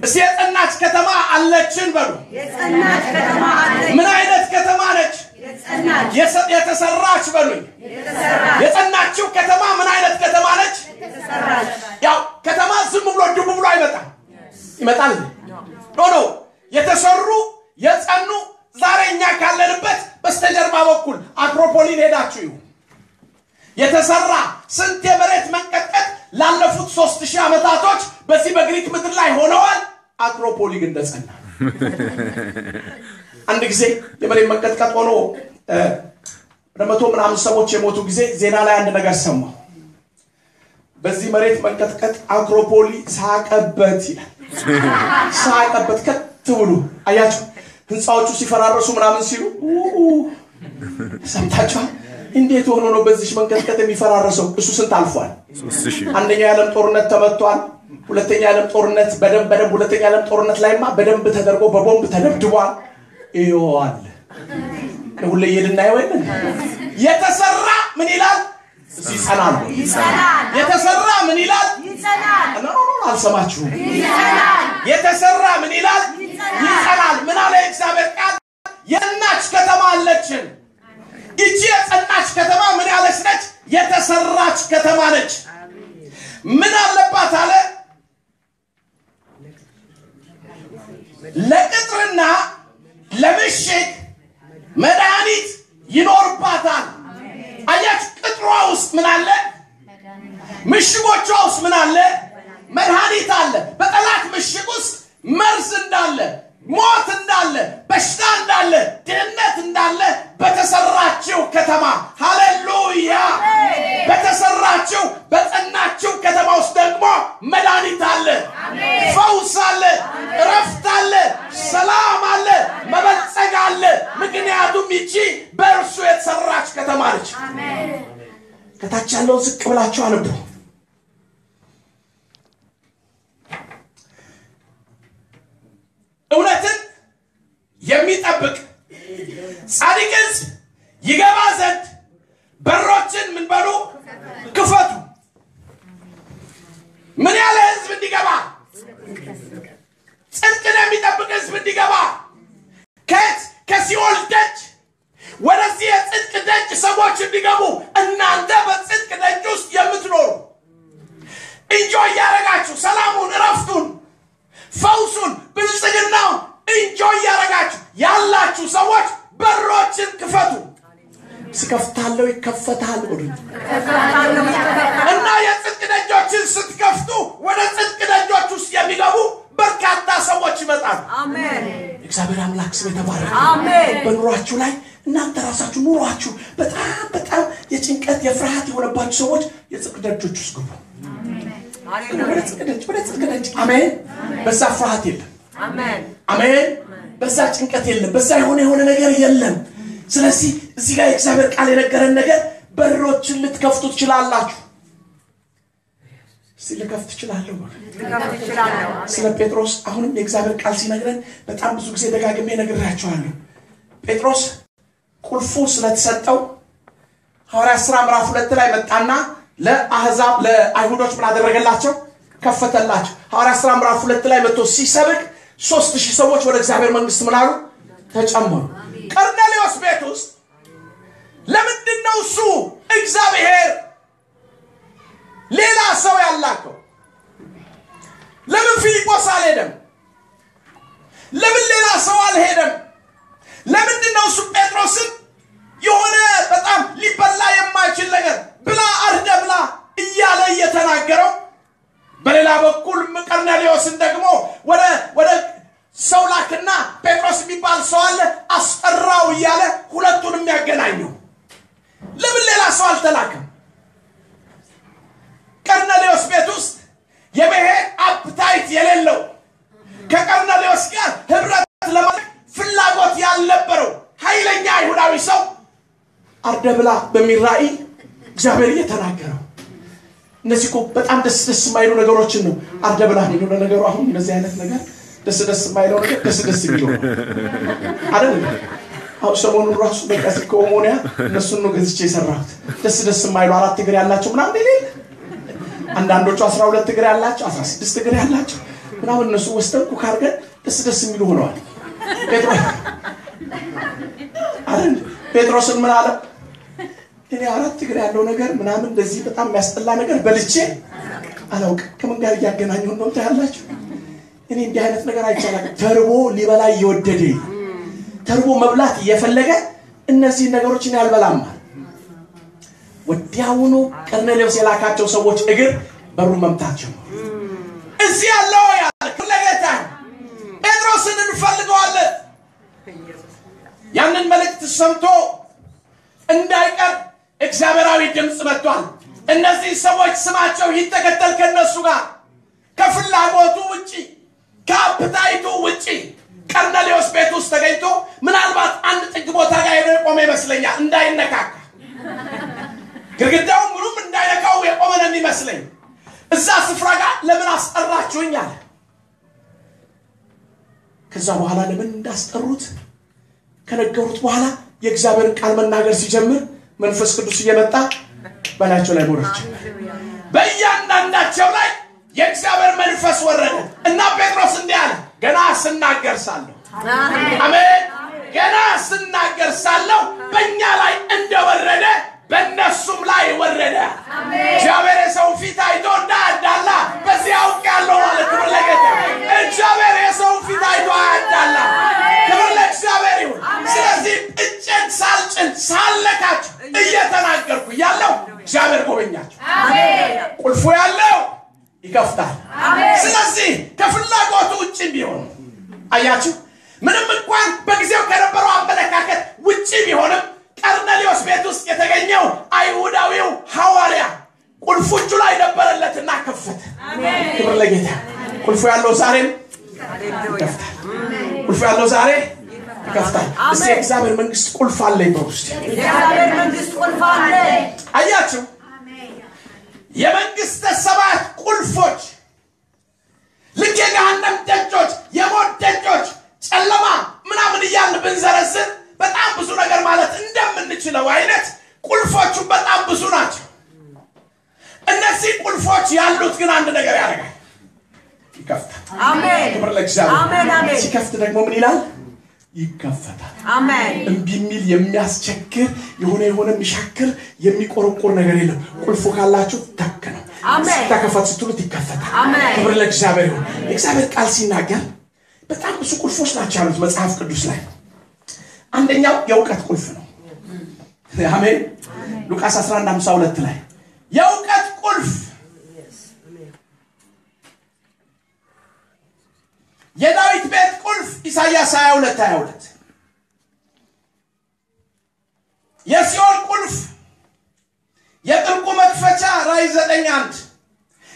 እስቲ የጸናች ከተማ አለችን በሉ።
የጸናች ከተማ አለች።
ምን አይነት ከተማ ነች?
የጸናች
የተሰራች በሉኝ። የጸናችው ከተማ ምን አይነት ከተማ ነች?
የተሰራች።
ያው ከተማ ዝም ብሎ ዱብ ብሎ አይመጣም። ይመጣል? No no፣ የተሰሩ የጸኑ ዛሬ እኛ ካለንበት በስተጀርባ በኩል አክሮፖሊን ሄዳችሁ ይሁ የተሰራ ስንት የመሬት መንቀጥቀጥ ላለፉት 3000 ዓመታቶች በዚህ በግሪክ ምድር ላይ ሆነዋል። አክሮፖሊ ግን እንደጸና። አንድ ጊዜ የመሬት መንቀጥቀጥ ሆኖ ወደ 100 ምናምን ሰዎች የሞቱ ጊዜ ዜና ላይ አንድ ነገር ሰማሁ። በዚህ መሬት መንቀጥቀጥ አክሮፖሊ ሳቀበት ይላል። ሳቀበት ከት ብሎ አያችሁ፣ ህንፃዎቹ ሲፈራረሱ ምናምን ሲሉ ሰምታችኋል። እንዴት ሆኖ ነው በዚህ መንቀጥቀጥ የሚፈራረሰው? እሱ ስንት አልፏል?
3000።
አንደኛው የዓለም ጦርነት ተመቷል። ሁለተኛ የዓለም ጦርነት በደንብ በደንብ ሁለተኛ የዓለም ጦርነት ላይማ በደንብ ተደርጎ በቦምብ ተደብድቧል። ይኸዋል ሁሌ እየድናየው የለን የተሰራ ምን ይላል? ይጸናል።
ይጸናል።
የተሰራ ምን ይላል?
ይጸናል።
No no አልሰማችሁም።
ይጸናል።
የተሰራ ምን ይላል? ይጸናል። ምን አለ የእግዚአብሔር ቃል? የጸናች ከተማ አለችን። ይቺ የጸናች ከተማ ምን ያለች ነች? የተሰራች ከተማ ነች። ምን አለባት አለ? ለቅጥርና ለምሽግ መድኃኒት ይኖርባታል። አያችሁ፣ ቅጥሯ ውስጥ ምን አለ? ምሽጎቿ ውስጥ ምን አለ? መድኃኒት አለ። በጠላት ምሽግ ውስጥ መርዝ እንዳለ፣ ሞት እንዳለ፣ በሽታ እንዳለ፣ ድህነት እንዳለ በተሰራችው ከተማ ሃሌሉያ፣ በተሰራችው በጸናችው ከተማ ውስጥ ደግሞ መድኃኒት አለ፣ ፈውስ አለ፣ እረፍት አለ፣ ሰላም አለ፣ መበልጸግ አለ። ምክንያቱም ይቺ በእርሱ የተሰራች ከተማ ነች። ከታች ያለውን ዝቅ ብላችሁ አንብቡ። እውነትን የሚጠብቅ ጻድቅ ሕዝብ ይገባ ዘንድ በሮችን ምን በሉ ክፈቱ። ምን ያለ ሕዝብ እንዲገባ? ጽድቅን የሚጠብቅ ሕዝብ እንዲገባ። ከየት? ከሲኦል ደጅ ወደዚህ የጽድቅ ደጅ ሰዎች እንዲገቡ። እናንተ በጽድቅ ደጅ ውስጥ የምትኖሩ enjoy እያደረጋችሁ ሰላሙን፣ እረፍቱን፣ ፈውሱን፣ ብልጽግናውን enjoy እያደረጋችሁ ያላችሁ ሰዎች በሮችን ክፈቱ። ስከፍታለሁ ይከፈታል ብሉኝ። እና የጽድቅ ደጆችን ስትከፍቱ ወደ ጽድቅ ደጆች ውስጥ የሚገቡ በርካታ ሰዎች ይመጣሉ።
አሜን።
እግዚአብሔር አምላክ ስም የተባረከ።
አሜን።
በኑሯችሁ ላይ እናንተ ራሳችሁ ኑሯችሁ በጣም በጣም የጭንቀት የፍርሃት የሆነባችሁ ሰዎች የጽድቅ ደጆች ውስጥ ግቡ። ወደ ጽድቅ ደጅ፣ ወደ ጽድቅ ደጅ። አሜን። በዛ ፍርሃት የለም።
አሜን።
አሜን። በዛ ጭንቀት የለም። በዛ የሆነ ነገር የለም። ስለዚህ እዚህ ጋር የእግዚአብሔር ቃል የነገረን ነገር በሮችን ልትከፍቱ ትችላላችሁ። እስቲ ልከፍት እችላለሁ።
ልከፍት እችላለሁ።
ስለ ጴጥሮስ አሁንም የእግዚአብሔር ቃል ሲነግረን በጣም ብዙ ጊዜ ደጋግሜ ነግሬያችኋለሁ። ጴጥሮስ ቁልፉ ስለተሰጠው ሐዋርያት ሥራ ምዕራፍ 2 ላይ መጣና ለአሕዛብ ለአይሁዶች ምን አደረገላቸው? ከፈተላቸው። ሐዋርያት ሥራ ምዕራፍ 2 ላይ መጥቶ ሲሰብክ 3000 ሰዎች ወደ እግዚአብሔር መንግስት ምን አሉ? ተጨመሩ። ቀርኔሌዎስ ቤት ውስጥ ለምንድን ነው እሱ እግዚአብሔር ሌላ ሰው ያላከው? ለምን ፊልጶስ አልሄደም? ለምን ሌላ ሰው አልሄደም? ለምንድን ነው እሱ ጴጥሮስን የሆነ በጣም ሊበላ የማይችል ነገር ብላ አርደ ብላ እያለ እየተናገረው፣ በሌላ በኩል ቀርኔሌዎስን ደግሞ ወደ ሰው ላክና ጴጥሮስ የሚባል ሰው አለ አስጠራው እያለ ሁለቱንም ያገናኘው? ለምን ሌላ ሰው አልተላከም? እውነተኛ አይሁዳዊ ሰው አርደህ ብላ በሚል ራእይ እግዚአብሔር እየተናገረው። እነዚህ እኮ በጣም ደስ ደስ የማይሉ ነገሮችን ነው አርደህ ብላ የሚለው። ነገሩ አሁን እንደዚህ አይነት ነገር ደስ ደስ የማይለው ነገር ደስ ደስ የሚለው አይደል? አሁን ሰሞኑን ራሱ በቃ ከኦሞኒያ እነሱን ነው ገዝቼ የሰራሁት። ደስ ደስ የማይሉ 4 እግር ያላቸው ምናምን የሌለ፣ አንዳንዶቹ 12 እግር ያላቸው 16 እግር ያላቸው ምናምን እነሱ ወስደን cook አድርገን ደስ ደስ የሚሉ ሆነዋል። አይደል? ጴጥሮስን ምን አለ? እኔ 4 እግር ያለው ነገር ምናምን እንደዚህ በጣም የሚያስጠላ ነገር በልቼ አላውቅም። ከምን ጋር እያገናኘሁ ነው ታያላችሁ? እኔ እንዲህ አይነት ነገር አይቻልም። ተርቦ ሊበላ እየወደደ ተርቦ መብላት እየፈለገ እነዚህ ነገሮች እኔ አልበላም። ወዲያውኑ ቀርኔሌዎስ የላካቸው ሰዎች እግር በሩ መምታት ጀመሩ። እዚህ ያለው ለጌታ ጴጥሮስን እንፈልገዋለን። ያንን መልእክት ሰምቶ እንዳይቀር እግዚአብሔራዊ ድምፅ መጥቷል። እነዚህ ሰዎች ስማቸው ይተከተል ከነሱ ጋር ከፍላጎቱ ውጪ ከአፕታይቱ ውጪ ቀርኔሌዎስ ቤት ውስጥ ተገኝቶ ምናልባት አንድ ጥግ ቦታ ጋር ሄዶ የቆመ ይመስለኛል። እንዳይነካካ ግድግዳው ምኑም እንዳይነካው የቆመ ነው የሚመስለኝ። እዛ ስፍራ ጋር ለምን አስጠራችሁኝ አለ። ከዛ በኋላ ለምን እንዳስጠሩት ከነገሩት በኋላ የእግዚአብሔርን ቃል መናገር ሲጀምር መንፈስ ቅዱስ እየመጣ በላያቸው ላይ መውረድ ጀመረ። በእያንዳንዳቸው ላይ የእግዚአብሔር መንፈስ ወረደ እና ጴጥሮስ እንዲህ አለ፣ ገና ስናገር ሳለሁ አሜን፣ ገና ስናገር ሳለሁ በእኛ ላይ እንደወረደ በእነሱም ላይ ወረደ። እግዚአብሔር የሰውን ፊት አይቶ እንዳያዳላ በዚህ አውቄአለሁ ማለት። ክብር ለጌታ። እግዚአብሔር የሰውን ፊት አይቶ አያዳላ። ክብር ለእግዚአብሔር ይሁን። ስለዚህ እጄን ሳልጭን ሳልነካቸው እየተናገርኩ ያለው እግዚአብሔር ጎበኛቸው። ቁልፉ ያለው ይከፍታል። ስለዚህ ከፍላጎቱ ውጭ ቢሆን አያችሁ፣ ምንም እንኳን በጊዜው ከነበረው አመለካከት ውጭ ቢሆንም ቀርኔሌዎስ ቤት ውስጥ የተገኘው አይሁዳዊው ሐዋርያ ቁልፉ እጁ ላይ ነበረለትና ከፈተ። ክብር ለጌታ። ቁልፉ ያለው ዛሬም ይከፍታል። ቁልፉ ያለው ዛሬ ይከፍታል። እስቲ የእግዚአብሔር መንግስት ቁልፍ አለኝ በውስጥ።
የእግዚአብሔር መንግስት ቁልፍ አለ።
አያችሁ፣ የመንግስተ ሰማያት ቁልፎች ልክ የገሃነም ደጆች፣ የሞት ደጆች፣ ጨለማ ምናምን እያልን ብንዘረዝር በጣም ብዙ ነገር ማለት እንደምንችለው አይነት ቁልፎቹ በጣም ብዙ ናቸው። እነዚህ ቁልፎች ያሉት ግን አንድ ነገር ያደርጋል፣ ይከፍታል።
አሜን።
ክብር ለእግዚአብሔር።
አሜን፣ አሜን።
ሲከፍት ደግሞ ምን ይላል? ይከፈታል።
አሜን።
እምቢ የሚል የሚያስቸግር የሆነ የሚሻክር የሚቆረቆር ነገር የለም። ቁልፉ ካላችሁ ተክ ነው።
አሜን።
ተከፈት ስትሉት ይከፈታል።
አሜን።
ክብር ለእግዚአብሔር ይሁን። የእግዚአብሔር ቃል ሲናገር በጣም ብዙ ቁልፎች ናቸው ያሉት መጽሐፍ ቅዱስ ላይ። አንደኛው የእውቀት ቁልፍ ነው። አሜን። ሉቃስ 11:52 ላይ የእውቀት ቁልፍ፣ የዳዊት ቤት ቁልፍ ኢሳይያስ 22:22፣ የሲኦል ቁልፍ፣ የጥልቁ መክፈቻ ራእይ 9:1፣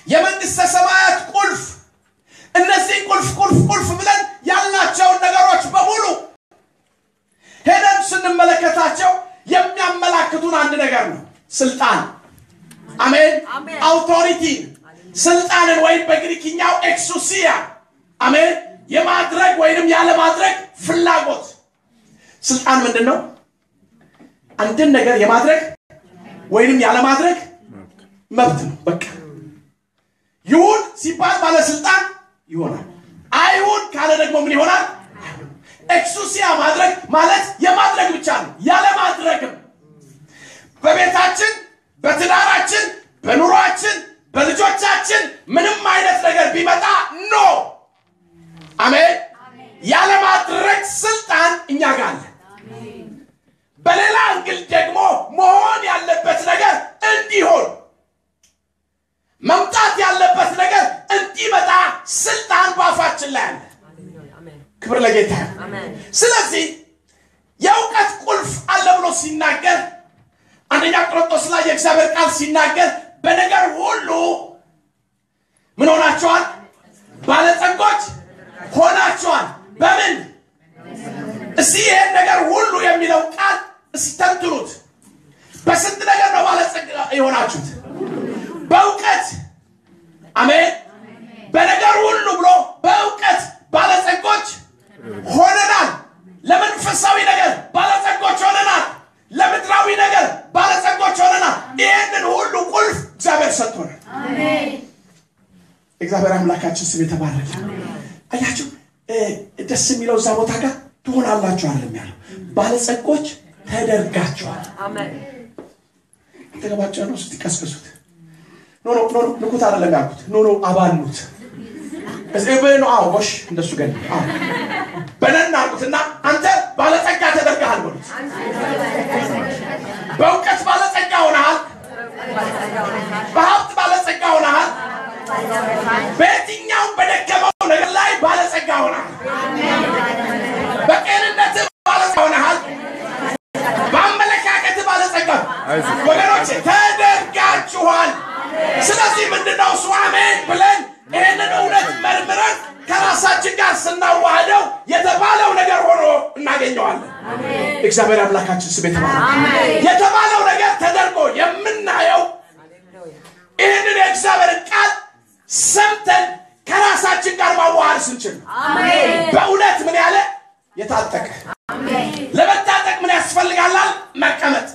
የመንግስተ ሰማያት ቁልፍ። እነዚህ ቁልፍ ቁልፍ ቁልፍ ብለን ያልናቸውን ነገሮች በሙሉ ሄደን ስንመለከታቸው የሚያመላክቱን አንድ ነገር ነው፣ ስልጣን። አሜን። authority፣ ስልጣንን ወይም በግሪክኛው ኤክሱሲያ፣ አሜን፣ የማድረግ ወይንም ያለማድረግ ፍላጎት። ስልጣን ምንድነው? አንድን ነገር የማድረግ ወይንም ያለማድረግ መብት ነው። በቃ ይሁን ሲባል ባለስልጣን ይሆናል፣ አይሁን ካለ ደግሞ ምን ይሆናል? ኤክሱሲያ ማድረግ ማለት የማድረግ ብቻ ነው፣ ያለማድረግም። በቤታችን፣ በትዳራችን፣ በኑሯችን፣ በልጆቻችን ምንም አይነት ነገር ቢመጣ no፣ አሜን፣ ያለማድረግ ስልጣን እኛ ጋር አለ። በሌላ angle ደግሞ መሆን ያለበት ነገር እንዲሆን፣ መምጣት ያለበት ነገር እንዲመጣ ስልጣን ባፋችን ላይ አለ። ክብር ለጌታ። ስለዚህ የእውቀት ቁልፍ አለ ብሎ ሲናገር አንደኛ ቆሮንቶስ ላይ የእግዚአብሔር ቃል ሲናገር በነገር ሁሉ ምን ሆናችኋል? ባለጸጎች ሆናችኋል። በምን? እስቲ ይሄን ነገር ሁሉ የሚለው ቃል እስተንትኑት። በስንት ነገር ነው ባለጸጋ የሆናችሁት? በእውቀት አሜን። በነገር ሁሉ ብሎ በእውቀት ባለጸጎች ሆነናል። ለመንፈሳዊ ነገር ባለጸጎች ሆነናል። ለምድራዊ ነገር ባለጸጎች ሆነናል። ይሄንን ሁሉ ቁልፍ እግዚአብሔር ሰጥቶናል። አሜን። እግዚአብሔር አምላካችን ስም የተባረከ። አያችሁ ደስ የሚለው እዛ ቦታ ጋር ትሆናላችሁ አይደለም ያለው፣ ባለጸጎች ተደርጋችኋል። አሜን። ተገባችሁ ነው ስትቀስቅሱት። no no no ንኩት አይደለም ያልኩት። no no አባሉት እዚህ በኖ አዎ ጎሽ እንደሱ ገና አዎ በነና አልኩትና አንተ ባለጸጋ ተደርገሃል በሉት። በእውቀት ባለጸጋ ሆነሃል፣ በሀብት ባለጸጋ ሆነሃል፣ በየትኛውም በደከመው ነገር ላይ ባለጸጋ ሆነሃል፣ በጤንነት ባለጸጋ ሆነሃል፣ በአመለካከት ባለጸጋ ወገኖች ተደርጋችኋል። ስለዚህ ምንድነው እሱ አሜን ብለን ይሄንን እውነት መርምረን ከራሳችን ጋር ስናዋህደው የተባለው ነገር ሆኖ እናገኘዋለን። እግዚአብሔር አምላካችን ስም የተባረከ። የተባለው ነገር ተደርጎ የምናየው ይህንን የእግዚአብሔር ቃል ሰምተን ከራሳችን ጋር ማዋሃድ ስንችል። በእውነት ምን ያለ የታጠቀ። ለመታጠቅ ምን ያስፈልጋል? መቀመጥ።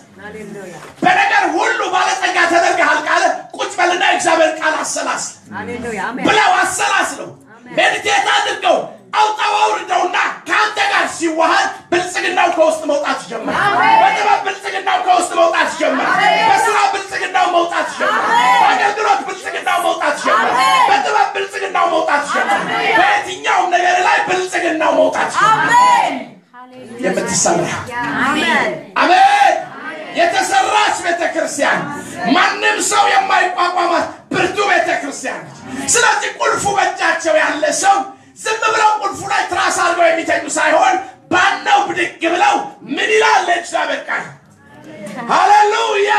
በነገር ሁሉ ባለጸጋ ተደርገሃል ካለ ቁጭ በልና የእግዚአብሔር ቃል አሰላስል ብለው አሰላስለው ሜዲቴት አድርገው አውጣው አውርደውና ከአንተ ጋር ሲዋሃድ ብልጽግናው ከውስጥ መውጣት ይጀምራል። በጥበብ ብልጽግናው ከውስጥ መውጣት ይጀምራል። በስራ ብልጽግናው መውጣት ይጀምራል። በአገልግሎት ብልጽግናው መውጣት ይጀምራል። በጥበብ ብልጽግናው መውጣት ይጀምራል። በየትኛውም ነገር ላይ ብልጽግናው መውጣት ይጀምራል። የምትሰራ አሜን የተሰራች ቤተክርስቲያን ማንም ሰው የማይቋቋማት ብርቱ ቤተክርስቲያን ነች። ስለዚህ ቁልፉ በእጃቸው ያለ ሰው ዝም ብለው ቁልፉ ላይ ትራስ አድርገው የሚተኙ ሳይሆን ባነው ብድግ ብለው ምን ይላል የእግዚአብሔር ቃል? ሃሌሉያ።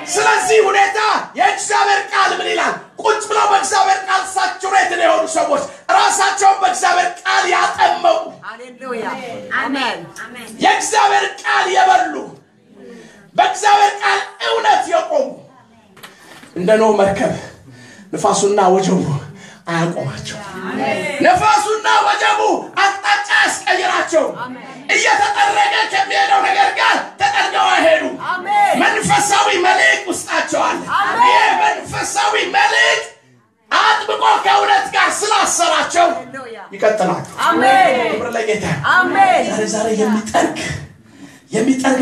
ስለዚህ ሁኔታ የእግዚአብሔር ቃል ምን ይላል? ቁጭ ብለው በእግዚአብሔር ቃል ሳቹሬትድ የሆኑ ሰዎች ራሳቸውን በእግዚአብሔር ቃል ያጠመቁ፣
ሃሌሉያ አሜን፣
የእግዚአብሔር ቃል የበሉ፣ በእግዚአብሔር ቃል እውነት የቆሙ እንደ ኖህ መርከብ ንፋሱና ወጀቡ አያቆማቸው። ንፋሱና ወጀቡ አቅጣጫ ያስቀይራቸው። እየተጠረገ ከሚሄደው ነገር ጋር ተጠርገው አይሄዱም። መንፈሳዊ መልእክት ውስጣቸው አለ። ይሄ መንፈሳዊ መልእክት አጥብቆ ከእውነት ጋር ስላሰራቸው ይቀጥላሉ። ክብር ለጌታ። ዛሬ የሚጠርግ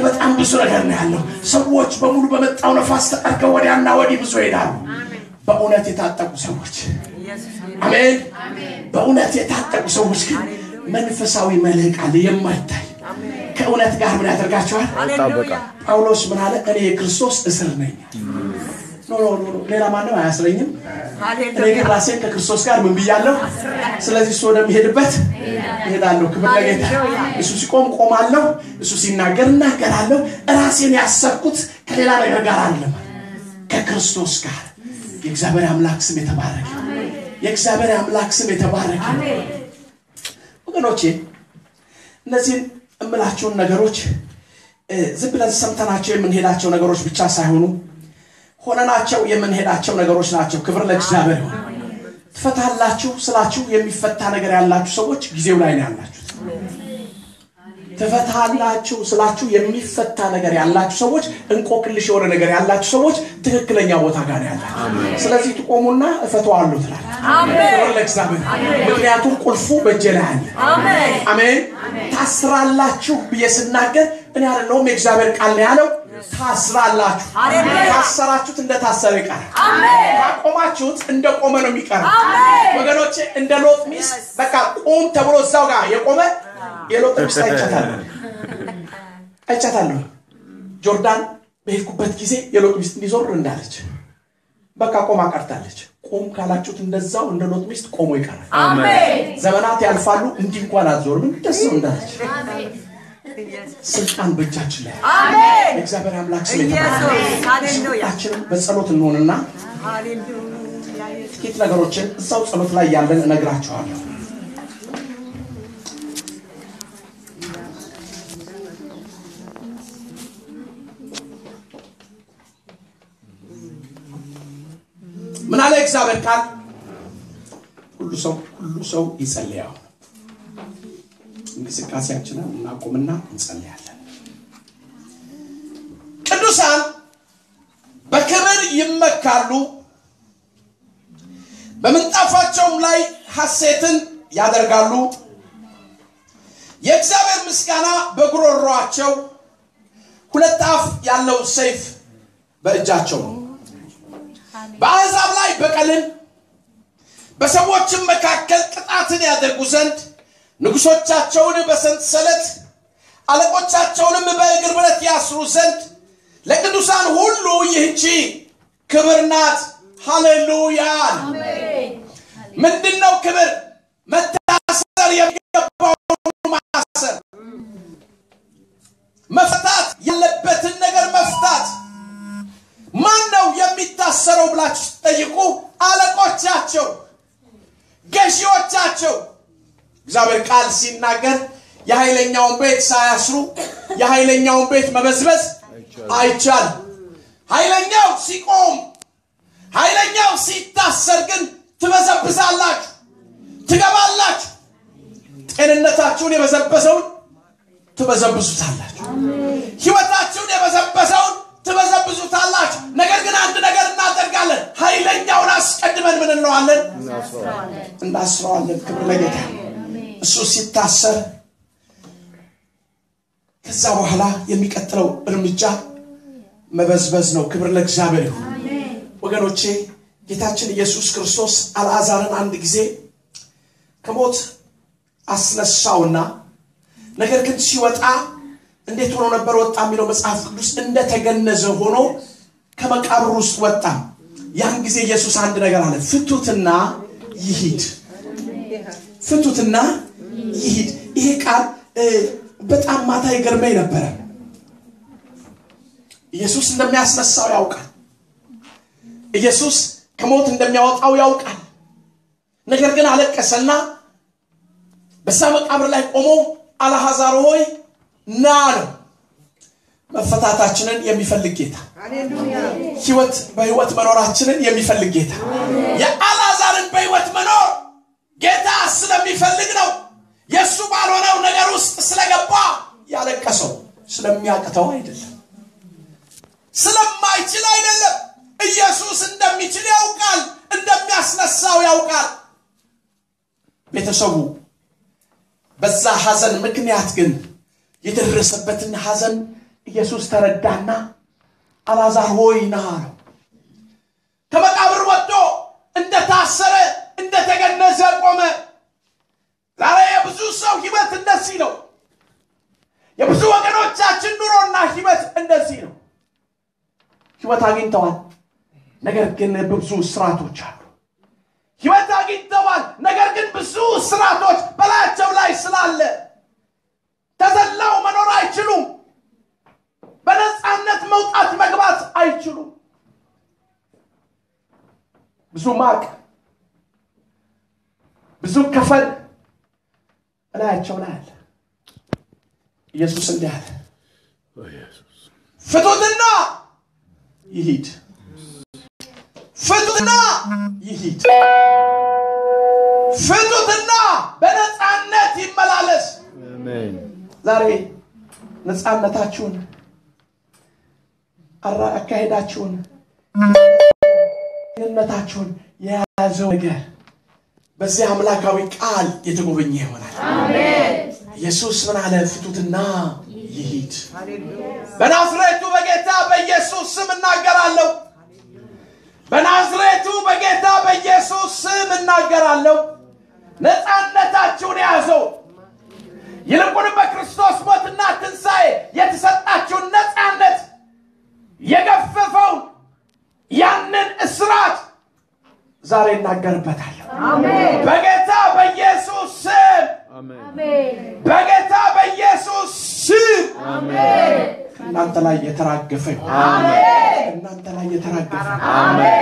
በጣም ብዙ ነገር ነው ያለው። ሰዎች በሙሉ በመጣው ነፋስ ተጠርገው ወዲያና ወዲህ ብዙ ይሄዳሉ። በእውነት የታጠቁ ሰዎች አሜን። በእውነት የታጠቁ ሰዎች ግን መንፈሳዊ መልህቅ አለ የማይታይ ከእውነት ጋር ምን ያደርጋቸዋል? ጳውሎስ ምን አለ? እኔ የክርስቶስ እስር ነኝ። no no no ሌላ ማንም አያስረኝም። እኔ ግን ራሴን ከክርስቶስ ጋር ምን ብያለሁ? ስለዚህ እሱ ወደሚሄድበት እሄዳለሁ። ክብር ለጌታ። እሱ ሲቆም ቆማለሁ፣ እሱ ሲናገር እናገራለሁ። ራሴን ያሰብኩት ከሌላ ነገር ጋር አይደለም፣ ከክርስቶስ ጋር። የእግዚአብሔር አምላክ ስም የተባረከ። የእግዚአብሔር አምላክ ስም የተባረከ። ወገኖቼ እነዚህን እምላችሁን ነገሮች ዝም ብለን ሰምተናቸው የምንሄዳቸው ነገሮች ብቻ ሳይሆኑ ሆነናቸው የምንሄዳቸው ነገሮች ናቸው። ክብር ለእግዚአብሔር ይሁን። ትፈታላችሁ ስላችሁ የሚፈታ ነገር ያላችሁ ሰዎች ጊዜው ላይ ነው ያላችሁት። ትፈታላችሁ ስላችሁ የሚፈታ ነገር ያላችሁ ሰዎች፣ እንቆቅልሽ የሆነ ነገር ያላችሁ ሰዎች ትክክለኛ ቦታ ጋር ነው ያላችሁ። ስለዚህ ትቆሙና እፈታዋለሁ ትላላችሁ። ክብር ለእግዚአብሔር። ምክንያቱም ቁልፉ በእጄ ላይ አለ። አሜን። ታስራላችሁ ብዬ ስናገር እኔ አይደለሁም፣ የእግዚአብሔር ቃል ነው ያለው። ታስራላችሁ። ታሰራችሁት እንደታሰረ ይቀራል። ካቆማችሁት እንደቆመ ነው የሚቀረው። ወገኖቼ እንደ ሎጥ ሚስት በቃ ቁም ተብሎ እዛው ጋር የቆመ የሎጥ ሚስት አይቻታለሁ። ጆርዳን በሄድኩበት ጊዜ የሎጥ ሚስት እንዲዞር እንዳለች በቃ ቆማ ቀርታለች። ቆም ካላችሁት እንደዛው እንደ ሎጥ ሚስት ቆሞ ይቀራል። ዘመናት ያልፋሉ፣ እንዲህ እንኳን አትዞርም፣ እንደዛው እንዳለች። ስልጣን በእጃችን ላይ።
አሜን።
የእግዚአብሔር አምላክ ስም የተባረከ። ሁላችንም በጸሎት እንሆንና ጥቂት ነገሮችን እዛው ጸሎት ላይ ያለን እነግራችኋለሁ። ምን አለ እግዚአብሔር ቃል? ሁሉ ሰው ይጸልያል። እንቅስቃሴያችንን እናቆምና እንጸልያለን። ቅዱሳን በክብር ይመካሉ፣ በምንጣፋቸውም ላይ ሐሴትን ያደርጋሉ። የእግዚአብሔር ምስጋና በጉሮሮአቸው፣ ሁለት አፍ ያለው ሰይፍ በእጃቸው ነው። በአሕዛብ ላይ በቀልን በሰዎችም መካከል ቅጣትን ያደርጉ ዘንድ ንጉሶቻቸውን በሰንሰለት አለቆቻቸውንም በእግር ብረት ያስሩ ዘንድ ለቅዱሳን ሁሉ ይህቺ ክብር ናት። ሃሌሉያ! ምንድነው ክብር? መታሰር የሚገባውን ማሰር፣ መፍታት ያለበትን ነገር መፍታት። ማን ነው የሚታሰረው ብላችሁ ስትጠይቁ አለቆቻቸው፣ ገዢዎቻቸው። እግዚአብሔር ቃል ሲናገር የኃይለኛውን ቤት ሳያስሩ የኃይለኛውን ቤት መበዝበዝ አይቻልም። ኃይለኛው ሲቆም፣ ኃይለኛው ሲታሰር ግን ትበዘብዛላችሁ፣ ትገባላችሁ። ጤንነታችሁን የበዘበዘውን ትበዘብዙታላችሁ። ህይወታችሁን የበዘበዘውን ትበዘብዙታላችሁ። ነገር ግን አንድ ነገር እናደርጋለን፣ ኃይለኛውን አስቀድመን ምን እንለዋለን? እናስረዋለን። ክብር ለጌታ። እሱ ሲታሰር ከዛ በኋላ የሚቀጥለው እርምጃ መበዝበዝ ነው። ክብር ለእግዚአብሔር ይሁን። ወገኖቼ ጌታችን ኢየሱስ ክርስቶስ አልዓዛርን አንድ ጊዜ ከሞት አስነሳውና ነገር ግን ሲወጣ እንዴት ሆኖ ነበር ወጣ የሚለው መጽሐፍ ቅዱስ እንደተገነዘ ሆኖ ከመቃብር ውስጥ ወጣ። ያን ጊዜ ኢየሱስ አንድ ነገር አለ፣ ፍቱትና ይሂድ፣ ፍቱትና ይሂድ። ይሄ ቃል በጣም ማታ ይገርመኝ ነበር። ኢየሱስ እንደሚያስነሳው ያውቃል። ኢየሱስ ከሞት እንደሚያወጣው ያውቃል። ነገር ግን አለቀሰና በዛ መቃብር ላይ ቆሞ አልዓዛር ሆይ ና አለው። መፈታታችንን የሚፈልግ ጌታ፣ ህይወት በህይወት መኖራችንን የሚፈልግ ጌታ፣ የአልዓዛርን በህይወት መኖር ጌታ ስለሚፈልግ ነው። የሱ ባልሆነው ነገር ውስጥ ስለገባ ያለቀሰው፣ ስለሚያቅተው አይደለም፣ ስለማይችል አይደለም። ኢየሱስ እንደሚችል ያውቃል፣ እንደሚያስነሳው ያውቃል። ቤተሰቡ በዛ ሐዘን ምክንያት ግን የደረሰበትን ሐዘን ኢየሱስ ተረዳና አልዓዛር ሆይ ና አለው። ከመቃብር ወጥቶ እንደታሰረ እንደተገነዘ ቆመ። ዛሬ የብዙ ሰው ህይወት እንደዚህ ነው። የብዙ ወገኖቻችን ኑሮና ህይወት እንደዚህ ነው። ህይወት አግኝተዋል፣ ነገር ግን ብዙ ስራቶች አሉ። ህይወት አግኝተዋል፣ ነገር ግን ብዙ ስራቶች በላያቸው ላይ ስላለ ተዘላው መኖር አይችሉም። በነፃነት መውጣት መግባት አይችሉም። ብዙ ማቅ፣ ብዙ ከፈን በላያቸው ላይ አለ። ኢየሱስ እንዲህ አለ፣ ፍቱትና ይሂድ፣ ፍቱትና ይሂድ፣ ፍቱትና በነፃነት ይመላለስ። ዛሬ ነፃነታችሁን፣ አካሄዳችሁን፣ ጤንነታችሁን የያዘው ነገር በዚህ አምላካዊ ቃል የተጎበኘ ይሆናል። ኢየሱስ ምን አለ? ፍቱትና ይሂድ። በናዝሬቱ በጌታ በኢየሱስ ስም እናገራለሁ። በናዝሬቱ በጌታ በኢየሱስ ስም እናገራለሁ። ነፃነታችሁን የያዘው፣ ይልቁንም በክርስቶስ ሞትና ትንሣኤ የተሰጣችሁን ነፃነት የገፈፈውን ያንን እስራት ዛሬ እናገርበታለሁ። በጌታ በኢየሱስ ስም፣ በጌታ በኢየሱስ ስም እናንተ ላይ የተራገፈ ይሁን። እናንተ ላይ የተራገፈ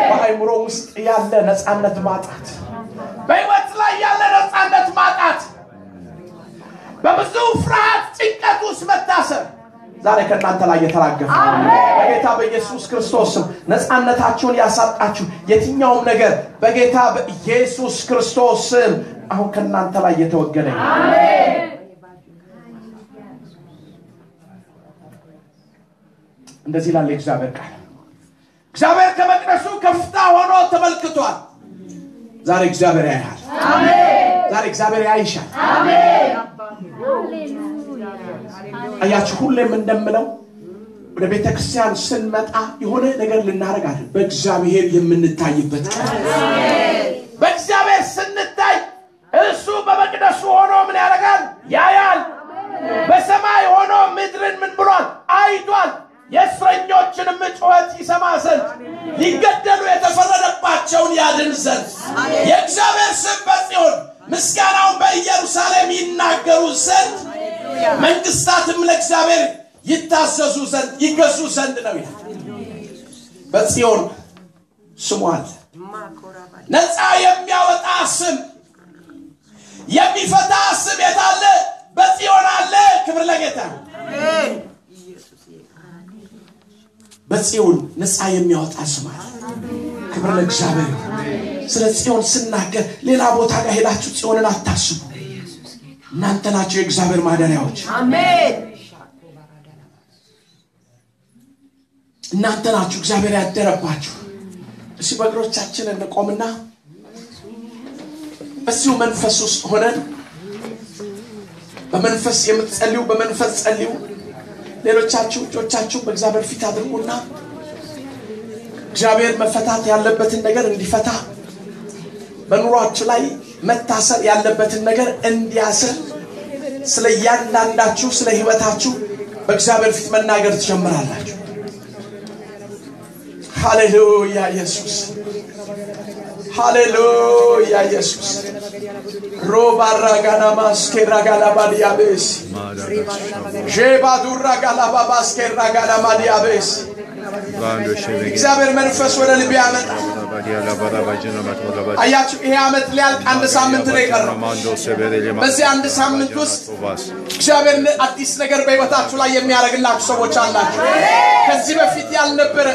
በአእምሮ ውስጥ ያለ ነፃነት ማጣት፣ በህይወት ላይ ያለ ነፃነት ማጣት፣ በብዙ ፍርሃት ጭንቀት ውስጥ መታሰር፣ ዛሬ ከእናንተ ላይ የተራገፈ በጌታ በኢየሱስ ክርስቶስ ስም ነፃነታችሁን ያሳጣችሁ የትኛውም ነገር በጌታ በኢየሱስ ክርስቶስ ስም አሁን ከእናንተ ላይ የተወገደ። አሜን። እንደዚህ ይላል የእግዚአብሔር ቃል። እግዚአብሔር ከመቅደሱ ከፍታ ሆኖ ተመልክቷል። ዛሬ እግዚአብሔር ያያል። አሜን። ዛሬ እግዚአብሔር ያይሻል። አሜን። አያችሁ፣ ሁሌም እንደምለው ወደ ቤተክርስቲያን ስንመጣ የሆነ ነገር ልናደርግ አይደል፣ በእግዚአብሔር የምንታይበት ቀን። በእግዚአብሔር ስንታይ እሱ በመቅደሱ ሆኖ ምን ያደርጋል? ያያል። በሰማይ ሆኖ ምድርን ምን ብሏል? አይቷል። የእስረኞችንም ጩኸት ይሰማ ዘንድ ሊገደሉ የተፈረደባቸውን ያድን ዘንድ የእግዚአብሔር ስም በጽዮን ምስጋናውን በኢየሩሳሌም ይናገሩ ዘንድ መንግስታትም ለእግዚአብሔር ይታዘዙ ዘንድ ይገዙ ዘንድ ነው ይላል። በጽዮን ስሙ አለ። ነፃ የሚያወጣ ስም፣ የሚፈታ ስም የታለ? በጽዮን አለ። ክብር ለጌታ። በጽዮን ነፃ የሚያወጣ ስም አለ። ክብር ለእግዚአብሔር። ስለ ጽዮን ስናገር ሌላ ቦታ ጋር ሄዳችሁ ጽዮንን አታስቡ። እናንተ ናችሁ የእግዚአብሔር ማደሪያዎች። አሜን። እናንተ ናችሁ እግዚአብሔር ያደረባችሁ። እሺ፣ በእግሮቻችን እንቆምና በዚሁ መንፈስ ውስጥ ሆነን በመንፈስ የምትጸልዩ በመንፈስ ጸልዩ። ሌሎቻችሁ እጆቻችሁ በእግዚአብሔር ፊት አድርጉና እግዚአብሔር መፈታት ያለበትን ነገር እንዲፈታ፣ በኑሯችሁ ላይ መታሰር ያለበትን ነገር እንዲያስር ስለ እያንዳንዳችሁ ስለ ህይወታችሁ በእግዚአብሔር ፊት መናገር ትጀምራላችሁ። ሃሌሉያ ኢየሱስ፣ ሃሌሉያ ኢየሱስ። ሮባራጋናማስኬራጋላባዲያቤስ ዤባዱራጋላባባስኬራጋላማዲያቤስ። እግዚአብሔር መንፈስ ወደ ልቤ ያመጣል። አያችሁ፣ ይሄ ዓመት ሊያልቅ አንድ ሳምንት ነው የቀረው። በዚህ አንድ ሳምንት ውስጥ እግዚአብሔር አዲስ ነገር በህይወታችሁ ላይ የሚያደርግላችሁ ሰዎች አላችሁ። ከዚህ በፊት ያልነበረ፣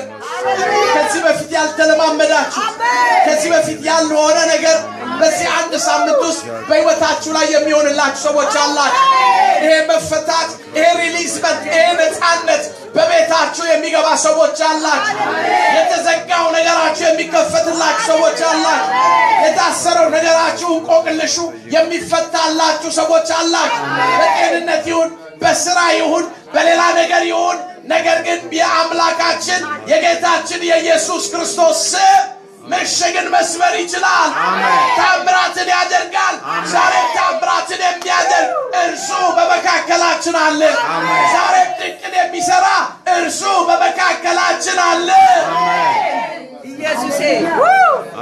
ከዚህ በፊት ያልተለማመዳችሁ፣ ከዚህ በፊት ያልሆነ ነገር በዚህ አንድ ሳምንት ውስጥ በህይወታችሁ ላይ የሚሆንላችሁ ሰዎች አላችሁ። ይሄ መፈታት፣ ይሄ releasement፣ ይሄ ነፃነት በቤታችሁ የሚገባ ሰዎች አላችሁ። የተዘጋው ነገራችሁ የሚከፈትላችሁ ሰዎች አላችሁ። የታሰረው ነገራችሁ እንቆቅልሹ የሚፈታላችሁ ሰዎች አላችሁ። በጤንነት ይሁን፣ በስራ ይሁን፣ በሌላ ነገር ይሁን፣ ነገር ግን የአምላካችን የጌታችን የኢየሱስ ክርስቶስ ስም ምሽግን መስበር ይችላል። ታምራትን ያደርጋል። ዛሬም ታምራትን የሚያደርግ እርሱ በመካከላችን አለ። ዛሬም ድንቅን የሚሰራ እርሱ በመካከላችን አለ።
ኢየሱስ፣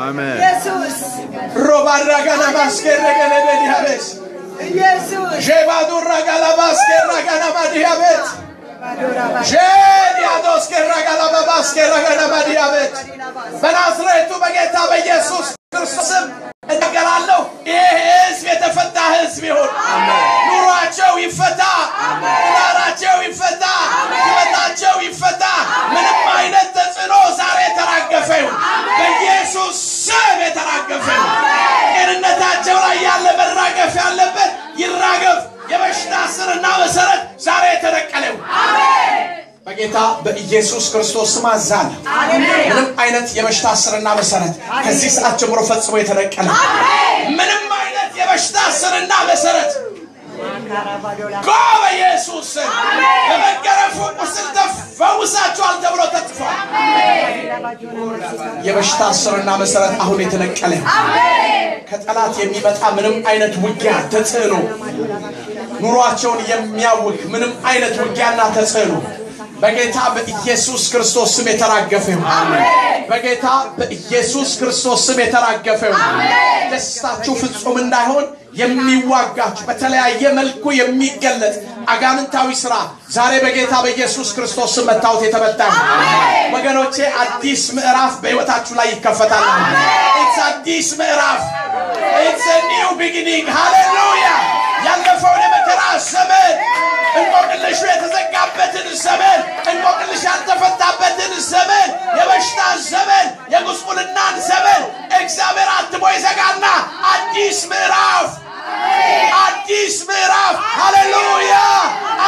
አሜን።
ኢየሱስ።
ሮባራጋናማስኬረገለበዲያቤስ
ኢየሱስ።
ዤባዱራጋላባስኬራጋናማዲያቤት ዤዲያዶስኬራጋላባባስኬራጋናማዲያቤት። በናዝሬቱ በጌታ በኢየሱስ ክርስቶስ ስም እናገራለሁ። ይህ ህዝብ የተፈታ ህዝብ ይሁን። ኑሯቸው ይፈታ፣ ትዳራቸው ይፈታ፣ ህይወታቸው ይፈታ። ምንም አይነት ተጽዕኖ ዛሬ የተራገፈ ይሁን። በኢየሱስ ስም የተራገፈ ይሁን። ጤንነታቸው ላይ ያለ መራገፍ ያለበት ይራገፍ። የበሽታ ስርና መሰረት ዛሬ የተነቀለ ይሁን። በጌታ በኢየሱስ ክርስቶስ ስም አዛለሁ። ምንም አይነት የበሽታ ስርና መሰረት ከዚህ ሰዓት ጀምሮ ፈጽሞ የተነቀለ፣ ምንም አይነት የበሽታ ስርና መሰረት ጎ በኢየሱስ ስም። በመገረፉ ቁስል ተፈውሳችኋል ተብሎ ተጽፏል። የበሽታ ስርና መሰረት አሁን የተነቀለ፣ ከጠላት የሚመጣ ምንም አይነት ውጊያ ተጽዕኖ፣ ኑሯቸውን የሚያውክ ምንም አይነት ውጊያና ተጽዕኖ በጌታ በኢየሱስ ክርስቶስ ስም የተራገፈ ይሁን። በጌታ በኢየሱስ ክርስቶስ ስም የተራገፈ ይሁን። ደስታችሁ ፍጹም እንዳይሆን የሚዋጋችሁ በተለያየ መልኩ የሚገለጥ አጋንንታዊ ስራ ዛሬ በጌታ በኢየሱስ ክርስቶስ ስም መታወት የተመታ ይሁን። ወገኖቼ፣ አዲስ ምዕራፍ በህይወታችሁ ላይ ይከፈታል። It's አዲስ ምዕራፍ። It's a new beginning። ሃሌሉያ! ያለፈውን የመከራ ዘመን፣ እንቆቅልሹ የተዘጋበትን ዘመን፣ እንቆቅልሽ ያልተፈታበትን ዘመን፣ የበሽታን ዘመን፣ የጉስቁልናን ዘመን እግዚአብሔር አትሞ ይዘጋና አዲስ ምዕራፍ፣ አዲስ ምዕራፍ፣ ሃሌሉያ፣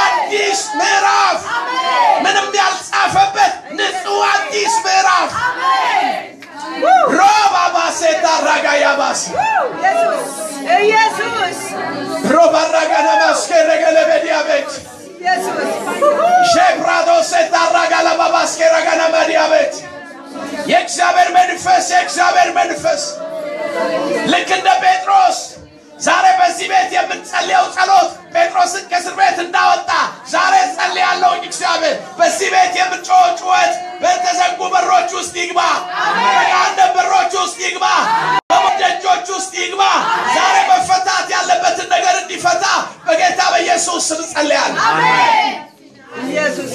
አዲስ ምዕራፍ፣ ምንም ያልጻፈበት ንጹህ አዲስ ምዕራፍ። ሮባ ባሴታ ራጋያባስ
ኢየሱስ
ሮባ ራጋናማስኬ ረገለበዲያቤት
ኢየሱስ
ሼፕራዶ ሴታ ራጋላባባስኬ ራጋናማዲያቤት። የእግዚአብሔር መንፈስ፣ የእግዚአብሔር መንፈስ ልክ እንደ ጴጥሮስ ዛሬ በዚህ ቤት የምንጸልየው ጸሎት ጴጥሮስን ከእስር ቤት እንዳወጣ ዛሬ ጸልያለሁ። እግዚአብሔር በዚህ ቤት የምንጮኸው ጩኸት በተዘጉ በሮች ውስጥ ይግባ፣ በገሃነም በሮች ውስጥ ይግባ፣ በሞት ደጆች ውስጥ ይግባ። ዛሬ መፈታት ያለበትን ነገር እንዲፈታ በጌታ በኢየሱስ ስም ጸልያለሁ።
ኢየሱስ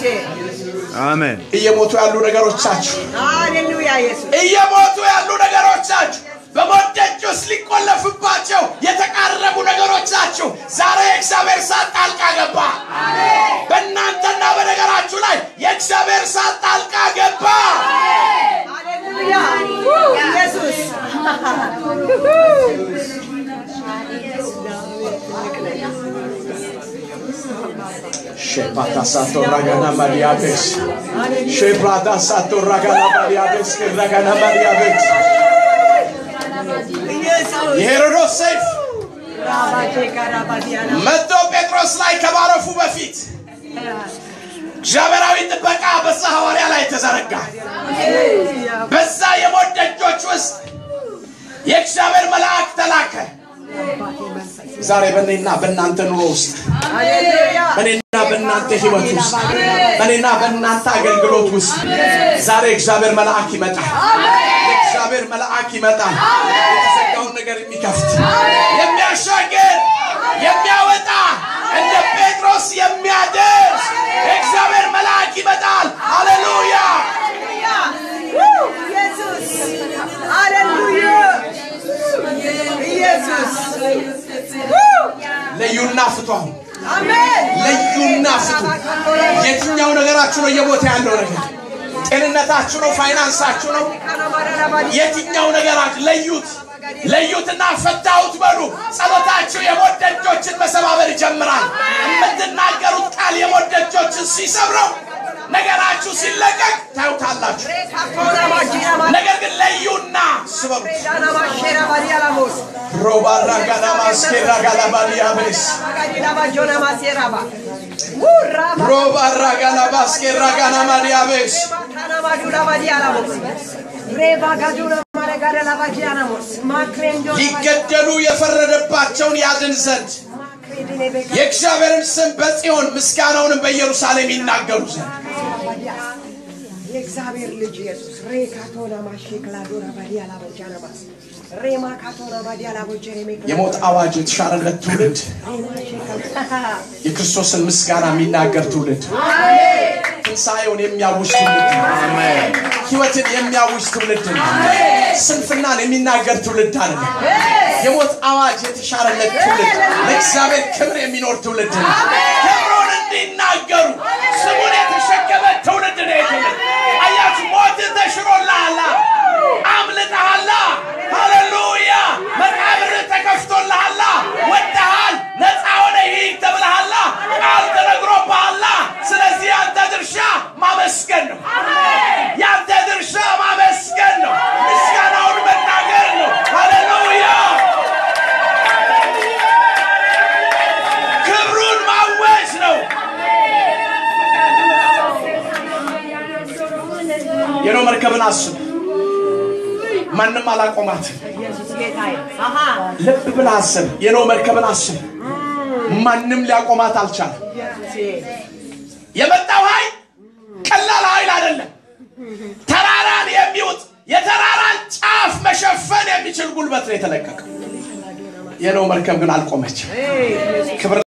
አሜን።
እየሞቱ ያሉ ነገሮቻችሁ፣
ሃሌሉያ ኢየሱስ
እየሞቱ ያሉ ነገሮቻችሁ፣ በሞት ደጅ ውስጥ ሊቆለፍባቸው የተቃረቡ ነገሮቻችሁ ዛሬ የእግዚአብሔር እሳት ጣልቃ ገባ። በእናንተና በነገራችሁ ላይ የእግዚአብሔር እሳት ጣልቃ ገባ።
ሃሌሉያ ኢየሱስ
ሼፓታሳቶ ራጋና ማዲያቤስ ሼፕራታሳቶ ራጋና ማዲያቤስ ራጋና ማዲያቤስ።
ኢየሱስ
የሄሮዶስ ሰይፍ
ራባጄ ካራባዲያና
መጥቶ ጴጥሮስ ላይ ከማረፉ በፊት እግዚአብሔራዊ ጥበቃ በዛ ሐዋርያ ላይ ተዘረጋ። በዛ የሞት ደጆች ውስጥ የእግዚአብሔር መልአክ ተላከ። ዛሬ በእኔና በእናንተ ኑሮ ውስጥ፣
ሃሌሉያ
በእኔና በእናንተ ሕይወት ውስጥ፣ በእኔና በእናንተ አገልግሎት ውስጥ ዛሬ እግዚአብሔር መልአክ ይመጣል። እግዚአብሔር መልአክ ይመጣል። የተዘጋውን ነገር የሚከፍት፣ የሚያሻግር፣ የሚያወጣ፣ እንደ ጴጥሮስ የሚያደርስ እግዚአብሔር መልአክ ይመጣል። ሃሌሉያ።
ኢየሱስ ሃሌሉያ ኢየሱስ
ለዩና ፍቱ። አሁን
አሜን።
ለዩና ፍቱ። የትኛው ነገራችሁ ነው እየሞተ ያለው ነገር? ጤንነታችሁ ነው? ፋይናንሳችሁ ነው? የትኛው ነገራችሁ? ለዩት፣ ለዩትና ፈታሁት በሉ። ጸሎታችሁ የሞት ደጆችን መሰባበር ይጀምራል። የምትናገሩት ቃል የሞት ደጆችን ሲሰብረው ነገራችሁ ሲለቀቅ ታዩታላችሁ። ነገር ግን ለዩና ስበሩት። ሮባራጋላማስኬራጋላባዲያቤስ ሮባራጋላባስኬራጋናማዲያቤስ። ሊገደሉ የፈረደባቸውን ያድን ዘንድ የእግዚአብሔርን ስም በጽዮን ምስጋናውንም በኢየሩሳሌም ይናገሩ ዘንድ።
የእግዚአብሔር ልጅ ኢየሱስ ሬካቶና ማሼክላዶና ባዲያላ ቦጃናማስ ሬማ ካቶና ባዲያላ ቦጀሬሜ
የሞት አዋጅ የተሻረለት ትውልድ፣ የክርስቶስን ምስጋና የሚናገር ትውልድ፣ ትንሣኤውን የሚያውጅ ትውልድ ነው። ሕይወትን የሚያውጅ ትውልድ ነው። ስንፍናን የሚናገር ትውልድ አይደለም። የሞት አዋጅ የተሻረለት ትውልድ ለእግዚአብሔር ክብር የሚኖር ትውልድ ነው። ክብሩን እንዲናገሩ ስሙን የተሸከመ ትውልድ ነው። ይህ ትውልድ አያችሁ፣ ሞትን ተሽሮልሃል፣ አምልጠሃል። ሃሌሉያ! መቃብር ተከፍቶልሃል፣ ወጥተሃል፣ ነፃ ሆነ ይህ ተብለሃል፣ ቃል ተነግሮብሃል። ስለዚህ ያንተ ድርሻ ማመስገን ነው። ያንተ ድርሻ ማመስገን ነው። ምስጋናውን መናገር ነው። ሃሌሉያ! ክብሩን ማወጅ ነው። የኖህ መርከብን አስብ። ማንም አላቆማት።
ኢየሱስ ጌታዬ አሃ
ልብ ብለህ አስብ። የኖህ መርከብን አስብ። ማንም ሊያቆማት አልቻለም።
ኢየሱስ
የመጣው ኃይል ቀላል ኃይል አይደለም። ተራራን የሚውጥ፣ የተራራን ጫፍ መሸፈን የሚችል ጉልበት ነው የተለቀቀው። የኖህ መርከብ ግን አልቆመችም። ክብር